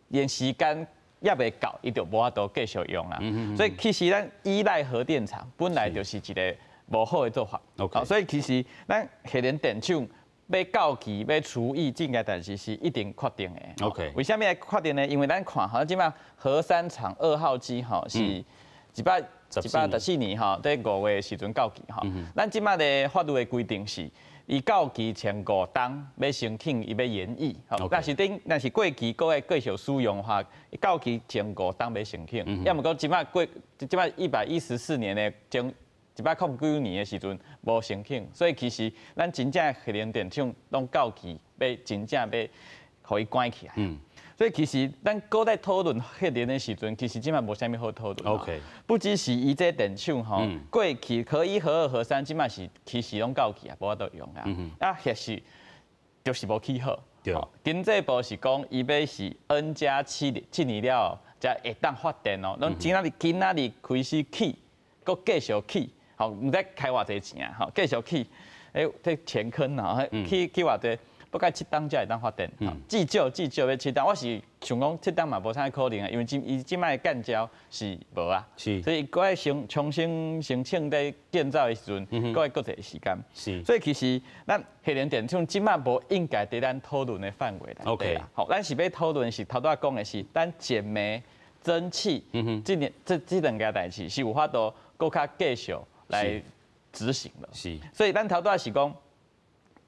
連時間猶未到，伊就無法度繼續用啊。所以其實咱依賴核電廠本來就是一個無好的做法。 所以其實咱核能電廠欲到期欲除役，這件代誌是一定確定的。 為啥物會確定呢？因為咱看吼，這擺核三廠二號機吼是114年吼，佇5月時陣到期吼。咱這擺的法律的規定是，伊到期前五冬欲申請伊欲延役，吼。若是等，若是過期閣愛繼續使用的話，到期前五冬欲申請。抑毋過這擺過，這擺114年的前109年的時陣無申請，所以其實咱真正核能電廠攏到期，欲真正欲予伊關起來。所以其實咱閣在討論核能的時陣，其實這擺無啥物好討論。 不只是伊這電廠吼，過去核一、核二、核三，這擺是其實攏到期啊，無法度用啊。啊，核四就是無起好。經濟部是講伊欲是 N+7 七年了後才會當發電哦。攏今仔日今仔日開始起。閣繼續起，吼，毋知開偌濟錢啊，吼，繼續起，這錢坑啊，起起偌濟，不過7冬才會當發電，至少至少欲7冬，我是想講7冬嘛無啥可能啊，因為這伊這擺的建照是無啊，所以閣愛重重新申請咧建造的時陣，閣愛閣一個時間，所以其實咱核能電廠這擺無應該佇咱討論的範圍內底啦。吼，咱是欲討論是頭拄仔講的是咱減煤增氣，這兩這這兩件代誌是有法度閣較繼續來執行的。所以咱頭拄仔是講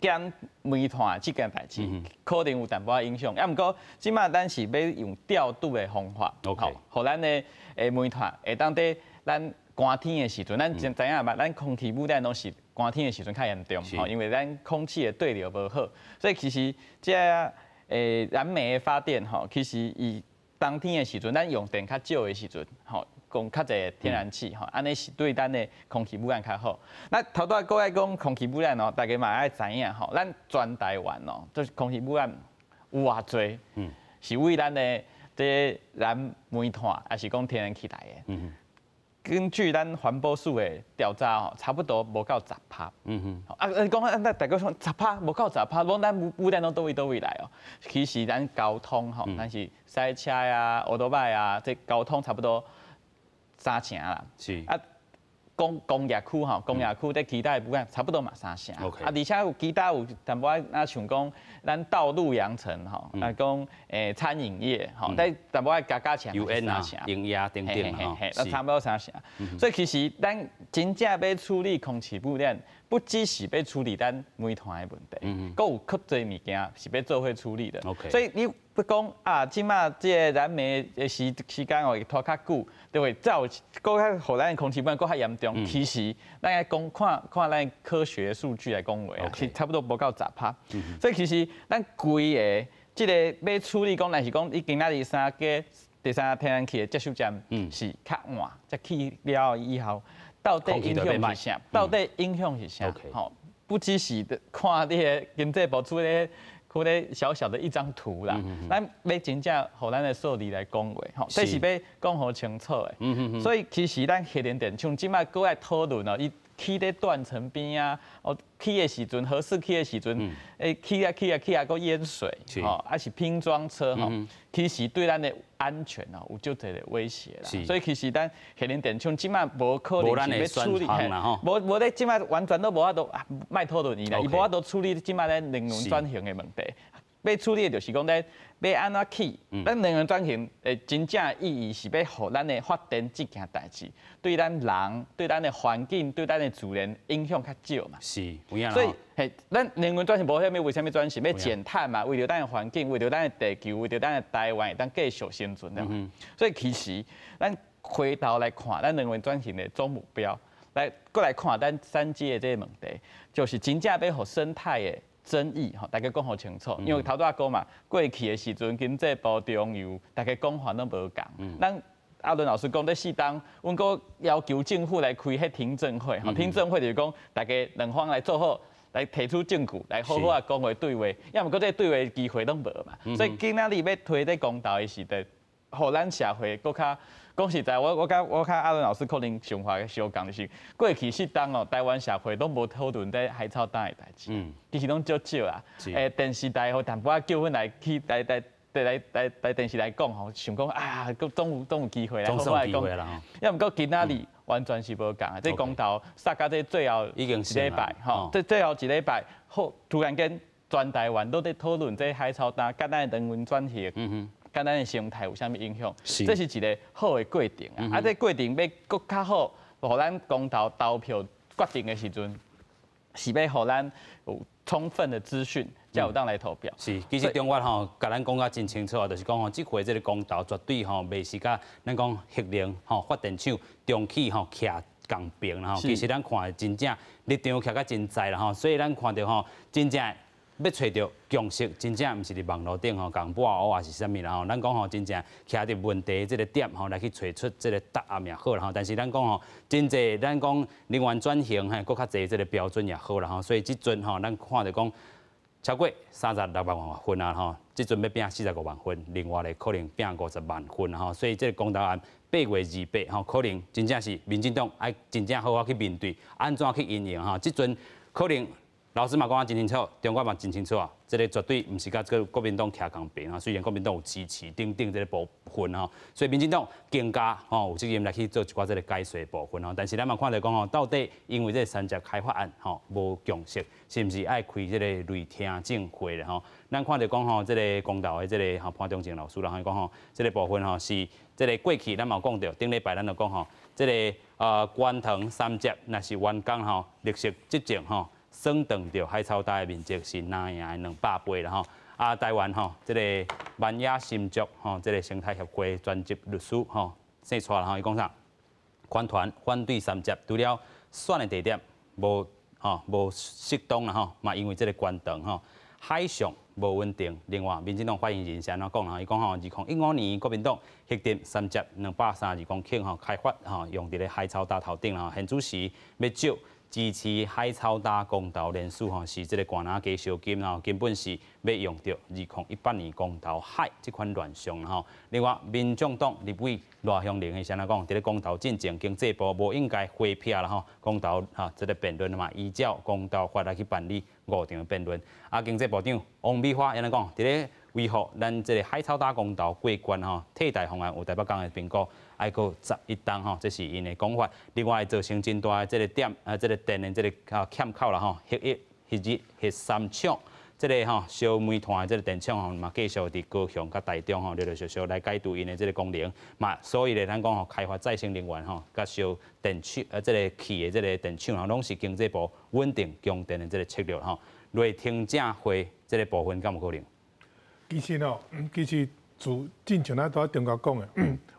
減煤炭這件代誌，可能有淡薄仔影響。啊，毋過這擺咱是欲用調度的方法，予咱的煤炭會當佇咱寒天的時陣，咱知影嘛？咱空氣污染攏是寒天的時陣較嚴重，吼，因為咱空氣的對流無好，所以其實這燃煤的發電，吼，其實伊冬天的時陣，咱用電較少的時陣，吼，用較濟天然氣，吼，按呢是對咱的空氣污染較好。那頭拄仔閣愛講空氣污染哦，大家嘛愛知影吼，咱全台灣哦，就是空氣污染有偌濟，是為咱的這燃煤炭，抑是講天然氣來的。根據咱環保署的調查吼，差不多無夠10趴。啊，你講啊，那大家講十趴無夠十趴，攏咱污染攏佗位佗位來哦。其實咱交通吼，咱是賽車啊、歐多拜啊，這交通差不多3成啦。啊，工業區吼，工業區佇其他的污染差不多嘛3成。 啊，而且有其他有淡薄仔，若像講咱道路揚塵吼，啊講餐飲業吼，但淡薄仔加加起來3成。營業等等吼，那差不多3成。所以其實咱真正欲處理空氣污染，不只是欲處理咱煤炭的問題，閣有較濟物件是欲做伙處理的。 所以你欲講啊，這擺這个燃煤的時間哦，會拖較久，就會造閣較予咱的空氣污染閣較嚴重。其實咱愛講看看咱科學數據來講話啊，是差不多無夠10趴。所以其實咱規个這个欲處理講，若是講你今仔日三個第三天然氣的接收站是較晚，才起了以後，到底影響是啥？到底影響是啥？吼，不只是看你的經濟部出咧。出咧小小的一張圖啦，咱欲真正予咱的數字來講話，吼，這是欲講予清楚的。所以其實咱核能電廠這擺閣愛討論哦，伊起佇斷層邊啊，哦起的時陣，核四起的時陣，起啊起啊起啊，閣淹水，吼，抑是拼裝車吼，其實對咱的安全哦有足濟的威脅啦。所以其實咱核能電廠這擺無可能是欲處理，無無咧這擺完全都無法度啊，莫討論伊啦，伊無法度處理這擺咱能源轉型的問題。欲處理的就是講咧，欲按怎起？咱能源轉型的真正意義是欲予咱的發電這件代誌，對咱人、對咱的環境、對咱的自然影響較少嘛。是，有影所以，嘿，咱能源轉型無啥物，為啥物轉型？欲減碳嘛，為著咱的環境，為著咱的地球，為著咱的台灣會當繼續生存的嘛。所以其實，咱回頭來看咱能源轉型的總目標，來閣來看咱三接的這個問題，就是真正欲予生態的爭議吼，大家講予清楚，因為頭拄仔講嘛，過去的時陣經濟部中油，大家講法攏無仝。咱阿倫老師講，這4冬，阮閣要求政府來開彼聽證會，吼，聽證會就是講大家兩方來做好，來提出證據，來好好仔講話對話，抑毋過這個對話機會攏無嘛。所以今仔日欲推這公投的時陣，予咱社會閣較講實在，我佮阿倫老師可能想法相仝，就是過去4冬哦，台灣社會攏無討論這海草礁的代誌，其實攏足少啦。電視台予淡薄仔叫阮來去來來來來來電視來講吼，想講啊，閣總有機會來好好來講。抑毋過今仔日完全是無仝啊！這公投殺到這最後一禮拜，吼，這最後一禮拜，好突然間全台灣都佇討論這海草礁，佮咱的能源轉型。佮咱的生態有啥物影響？這是一個好的過程啊！啊，這過程欲閣較好，予咱公投投票決定的時陣，是欲予咱有充分的資訊，才有當來投票。是，其實中原吼，共咱講甲真清楚啊，就是講吼，這回這个公投絕對吼，袂是佮咱講核能吼發電廠重啟吼徛仝爿啦吼。其實咱看真正立場徛甲真在啦吼，所以咱看著吼，真正。欲揣著共識，真正毋是佇網路頂吼，共抹烏抑是啥物啦吼。咱講吼，真正徛佇問題這个點吼，來去揣出這个答案也好啦吼。但是咱講吼，真濟咱講能源轉型嘿，閣較濟這个標準也好啦吼。所以這陣吼，咱看著講。超過36萬份啊吼，這陣欲拼45萬份，另外咧可能拼50萬份吼，所以這個公投案8月28吼，可能真正是民進黨愛真正好好去面對，按怎去因應吼，這陣可能老師嘛講得真清楚，中國嘛真清楚啊，這個絕對毋是佮這個國民黨徛仝邊啊，雖然國民黨有支持等等這個部分吼，所以民進黨更加吼有責任來去做一寡這個解說部分吼。但是咱嘛看著講吼，到底因為這個三接開發案吼無共識，是毋是愛開這個類聽證會咧吼？咱看著講吼，這個公投的這個吼潘忠政老師啦，伊講吼，這個部分吼是這個過去咱嘛有講著，頂禮拜咱就講吼，這個觀塘三接若是完工吼，綠色執政吼。算斷著海草礁的面積是南洋的200倍啦吼，啊，台灣吼，這個萬野新竹吼，這個生態協會專職律師吼，姓蔡啦吼，伊講啥？環團反對三接，除了選的地點無吼無適當啦吼，嘛因為這個觀塘吼海上無穩定。另外，民進黨發言人是按怎講啦？伊講吼，2015年國民黨核定三接232公頃吼開發吼用佇咧海草礁頭頂啦，現主時欲借支持海草礁公投連署吼，是這個寒若加燒金吼，根本是欲用著2018年公投海這款亂象吼。另外，民眾黨立委賴香伶是按怎講？佇咧公投進前，經濟部無應該回避啦吼，公投哈這個辯論嘛，依照公投法來去辦理五場辯論。啊，經濟部長王美花按怎講？佇咧維護咱這個海草礁公投過關吼，替代方案有台北港的評估，愛閣11冬吼，這是𪜶的講法。另外，造成真大的這個點啊，這個電的這個啊欠口啦吼，核一、核二、核三廠，這個吼燒煤炭的這個電廠吼，嘛繼續佇高雄佮台中吼，陸陸續續來解除𪜶的這個功能。嘛，所以咧，咱講吼，開發再生能源吼，佮燒電廠啊，這個氣的這個電廠吼，攏是經濟部穩定供電的這個策略吼。類聽證會這個部分敢有可能？其實哦，其實自進前咱拄仔中國講的，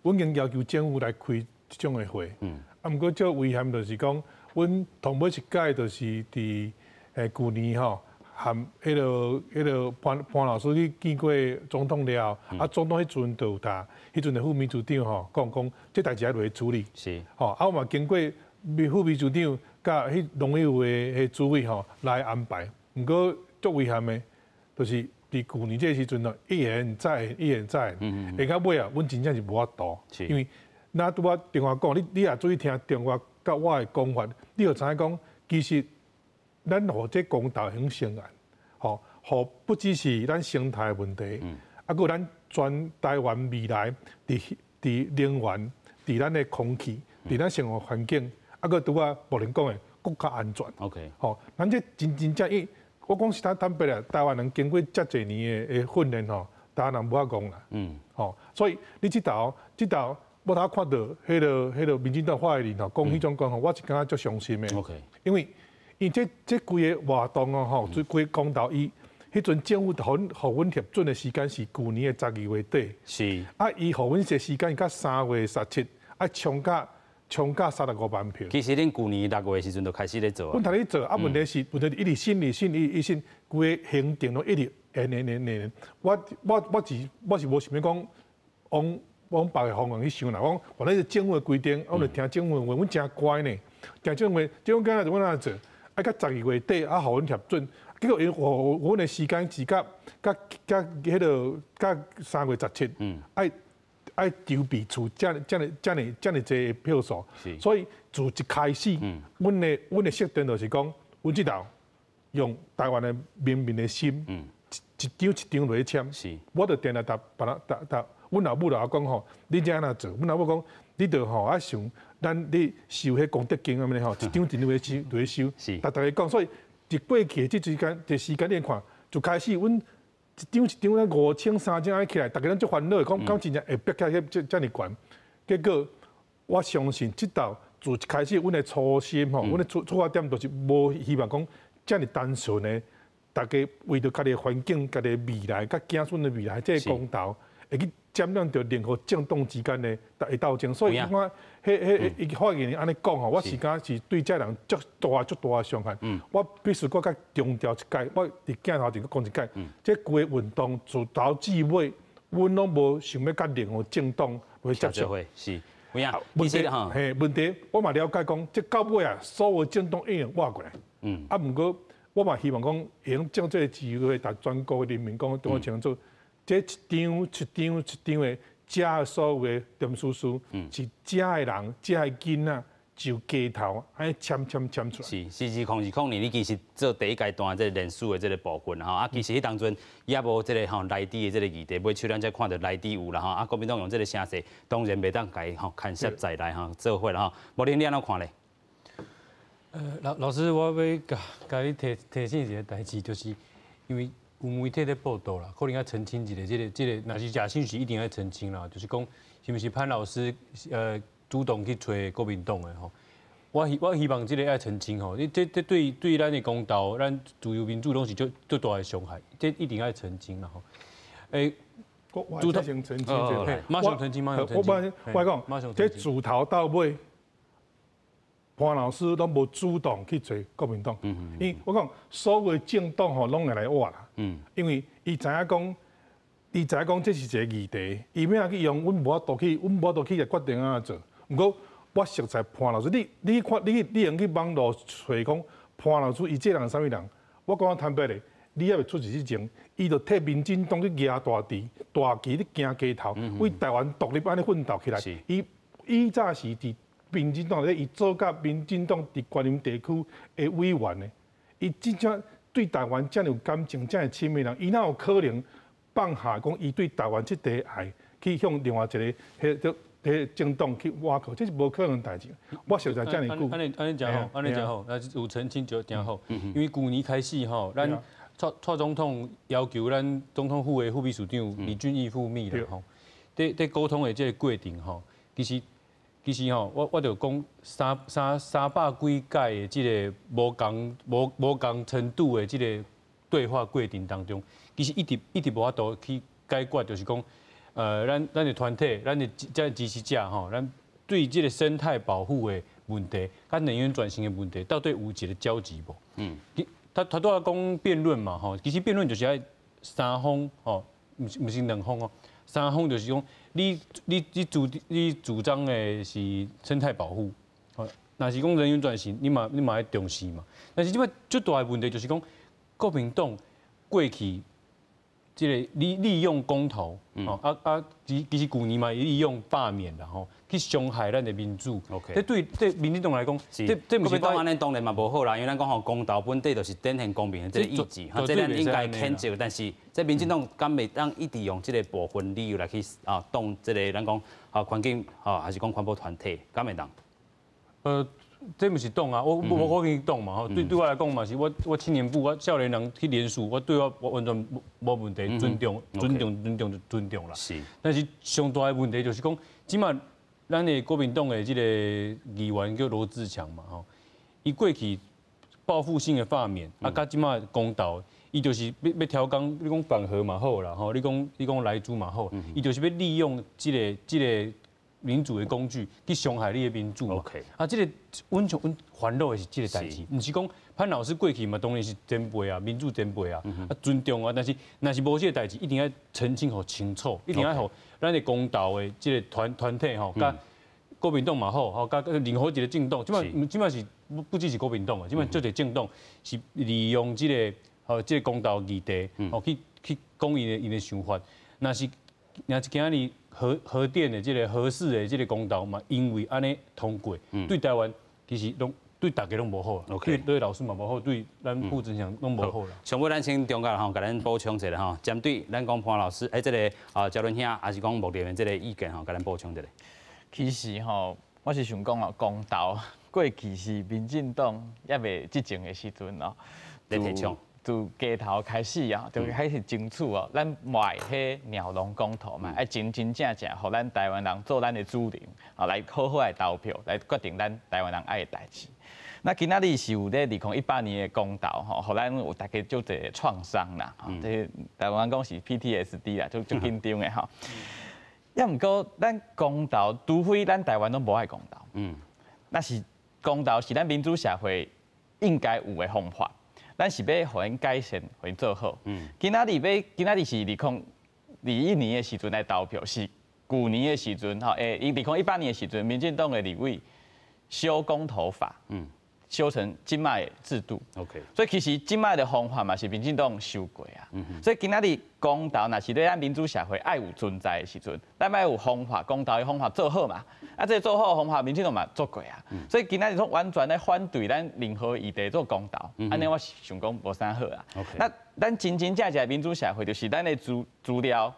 阮已經要求政府來開這種的會。啊，毋過足遺憾就是講，阮頭尾一屆就是佇舊年吼，含彼個潘潘老師去見過總統了後，啊，總統彼陣就有甲彼陣的副秘書長吼講講，這代誌愛落去處理。吼，啊，我嘛經過副秘書長佮彼農委會的主委吼來安排，毋過足遺憾的，就是佇舊年這個時陣咯，一延再延，一延再延，下到尾啊，阮真正是無法度，因為咱拄仔電話講，你若注意聽電話佮我的講法，你就知影講，其實咱予這公投很成案，吼，予不只是咱生態問題，啊，閣有咱全台灣未來佇能源、佇咱的空氣、佇咱生活環境，啊，閣拄仔無人講的國家安全。 吼，咱這真真正伊，我講實在坦白啦，台灣人經過遮濟年的訓練吼，台灣人無法戇啦。吼，所以你這頭，我頭看到彼個民進黨發言人吼講彼種講吼，我是感覺足傷心的。 因為伊這規个活動哦吼，這規個公投伊，彼陣政府予阮核准的時間是舊年的12月底。啊，伊予阮這時間到3月17，啊，衝甲35萬票。其實恁舊年6月時陣就開始咧做啊。阮頭咧做，啊，問題是一直審理審理一審，規个行程攏一直延延延延。我是無想欲講往往別个方向去想啦，講反正是政府的規定，我就聽政府的話，阮誠乖呢。聽政府話，政府講就阮按怎做，啊，到12月底啊，予阮核准，結果伊予阮的時間是甲甲甲彼個甲3月17，愛籌備出遮爾濟票數，所以自一開始，阮的設定就是講，阮這頭用台灣的民民的心，一張一張落去簽，我就定定逐別人逐逐，阮老母老講吼，你這按怎做？阮老母講，你著吼愛想，咱你收彼功德金按呢吼，一張一張落去收，落去收，逐逐家講，所以佇過去的這之間，這時間你看，就開始阮一張一張咧5000、3000按呢起來，逐家攏足煩惱，講講真正會逼起來這遮爾懸。結果我相信這道自一開始，阮的初心吼，阮的出發點就是無希望講遮爾單純的，逐家為著家己的環境、家己的未來、佮子孫的未來，這個公投會去佔領著任何政黨之間的鬥爭。所以我彼彼伊發言人按呢講吼，我是感覺是對這人足大足大的傷害。我必須閣較強調一擺，我佇鏡頭前閣講一擺，這規个運動自頭至尾，阮攏無想欲佮任何政黨來接觸。是，有影。問題嘿，問題我嘛了解講，這到尾啊，所有政黨一定倚過來。啊，毋過我我嘛希望講會用將這個機會，逐全國的人民講，當清楚，這一張一張一張的遮所有的聯署書，是遮的人、遮的囡仔就街頭按呢簽簽簽出來。是，是2020年，你其實做第一階段這個連署的這個部分吼，啊，其實彼當陣也無這個吼萊豬的這個議題，尾手咱才看著萊豬有啦吼，啊，國民黨用這個聲勢，當然袂當共伊吼牽涉在內吼做伙啦吼。無恁你按怎看咧？老師，我欲共共你提醒一个代誌，就是因為有媒體咧報道啦，可能愛澄清一下，這個，若是假訊息，一定愛澄清啦。就是講，是毋是潘老師主動去揣國民黨的吼？我希望這个愛澄清吼，你這對咱的公投，咱自由民主攏是足足大的傷害，這一定愛澄清啦吼。我先澄清一下，馬上澄清，馬上澄清。我講，這自頭到尾。潘老師攏無主動去揣國民黨，因為我講所有的政黨吼攏會來挖啦，因為伊知影講，伊知影講這是一個議題，伊欲按怎去用，阮無法度去，阮無法度去決定按怎做。毋過我熟似潘老師，你看你用去網路揣講潘老師伊這人啥物人？我講坦白咧，你猶未出事之前，伊就替民進黨去舉大旗，大旗咧行街頭，為台灣獨立按呢奮鬥起來。伊以早是佇民進黨咧，伊做甲民進黨佇關林地區的委員的，伊真正對台灣遮爾有感情、遮爾親的人，伊哪有可能放下講伊對台灣這塊愛去向另外一個彼個彼個政黨去倚靠？這是無可能代誌。我實在遮爾久。按呢按呢誠好，按呢誠好，那有澄清就誠好。因為舊年開始吼，咱蔡總統要求咱總統府的副秘書長李俊毅副秘啦吼，佇溝通的這個過程吼，其實吼，我就講三百幾擺的這个無仝程度的這个對話過程當中，其實一直無法度去解決，就是講，咱的團體，咱的這支持者吼，咱對這个生態保護的問題，佮能源轉型的問題，到底有一个交集無？他拄仔講辯論嘛吼，其實辯論就是愛三方吼，毋是兩方哦，三方就是講。你主張的是生態保護，若是講能源轉型，你嘛愛重視嘛。但是這擺最大的問題就是講，國民黨過去這个利用公投，啊，其實舊年嘛利用罷免啦吼，去傷害咱的民主。這對民進黨來講，這國民黨按呢當然嘛無好啦，因為咱講吼公投本底就是展現公民的這個意志，這咱應該譴責。但是這民進黨敢會當一直用這个部分理由來去啊擋這个咱講啊環境啊，還是講環保團體，敢會當？這毋是擋啊，我無去擋嘛吼。對我來講嘛是，我青年部我少年人去聯署，我對我完全無問題，尊重尊重尊重就尊重啦。但是上大的問題就是講，這擺咱的國民黨的這个議員叫羅智強嘛吼，伊過去報復性的罷免，啊，佮這擺公投，伊就是欲調工，你講反核嘛好啦吼，你講萊豬嘛好，伊就是欲利用這个民主的工具去傷害你的民主嘛。啊，這个阮像阮煩惱的是這个代誌，毋是講潘老師過去嘛，當然是前輩啊，民主前輩啊，啊尊重啊，但是若是無這个代誌，一定愛澄清予清楚，一定愛予咱的公投的這个團體吼，佮國民黨嘛好，吼，佮任何一个政黨，這擺是不只是國民黨啊，這擺足濟政黨是利用這个吼這个公投議題，吼去講𪜶的想法，若是今仔日核電的這个核四的這个公投嘛，因為按呢通過，對台灣其實攏對大家攏無好，對老師嘛無好，對咱傅增湘攏無好啦。上尾咱請中教吼，共咱補充一下吼，針對咱講潘老師，這个啊焦倫兄，還是講木林的這个意見吼，共咱補充一下。其實吼，我是想講哦，公投過去是民進黨猶未執政的時陣哦，咧提倡。自街頭開始啊，就開始爭取哦，咱莫彼鳥籠公投嘛，愛真真正正，予咱台灣人做咱的主人，啊，來好好來投票，來決定咱台灣人愛的代誌。那今仔日是有咧2018年的公投吼，予咱有大家足濟創傷啦，吼，這台灣講是 PTSD 啦，足足緊張的吼。抑毋過咱公投，除非咱台灣攏無愛公投，若是公投是咱民主社會應該有的方法。咱是欲予𪜶改善，予𪜶做好。今仔日是2021年的時陣來投票，是舊年的時陣吼，二零一八年的時陣，民進黨的立委修公投法，修成這擺的制度。 所以其實這擺的方法嘛是民進黨修過啊。所以今仔日公投若是咧咱民主社會愛有存在的時陣，咱愛有方法，公投的方法做好嘛。啊，這個做好的方法，民進黨嘛做過啊。所以今仔日說完全咧反對咱任何議題做公投，按呢我想講無啥好啊。那咱真真正正民主社會就是咱的資料，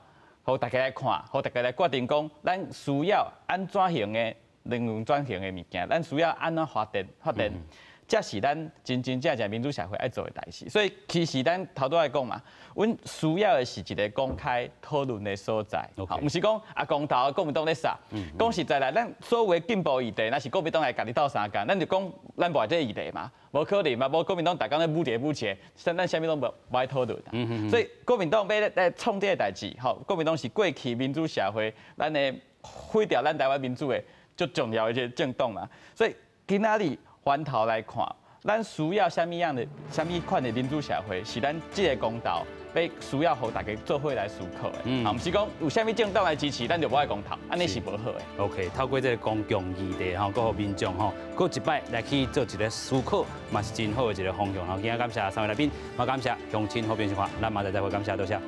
予大家來看，予大家來決定講，咱需要按怎型的能源轉型的物件，咱需要按怎發電發電，這是咱真真正正民主社會愛做的代誌。所以其實咱頭拄仔講嘛，阮需要的是一個公開討論的所在，好，毋是講啊公投國民黨咧殺。講實在啦，咱所有的進步議題，若是國民黨來共你鬥相共，咱就講咱無愛這個議題嘛，無可能嘛，無國民黨逐工咧舞一個舞一個，咱啥物攏無愛討論。所以國民黨欲來創這個代誌，吼，國民黨是過去民主社會咱的毀掉咱台灣民主的足重要的一個政黨嘛。所以今仔日回頭來看，咱需要啥物樣的、啥物款的民主社會，是咱這個公投欲需要予大家做伙來思考的。啊，毋是講有啥物政黨來支持，咱就無愛公投，按呢是無好的。 OK，透過這個公共議題吼，閣予民眾吼，閣一擺來去做一個思考，嘛是真好的一個方向吼。今日感謝三位來賓，嘛感謝鄉親好朋友收看，咱明仔載再會，感謝多謝。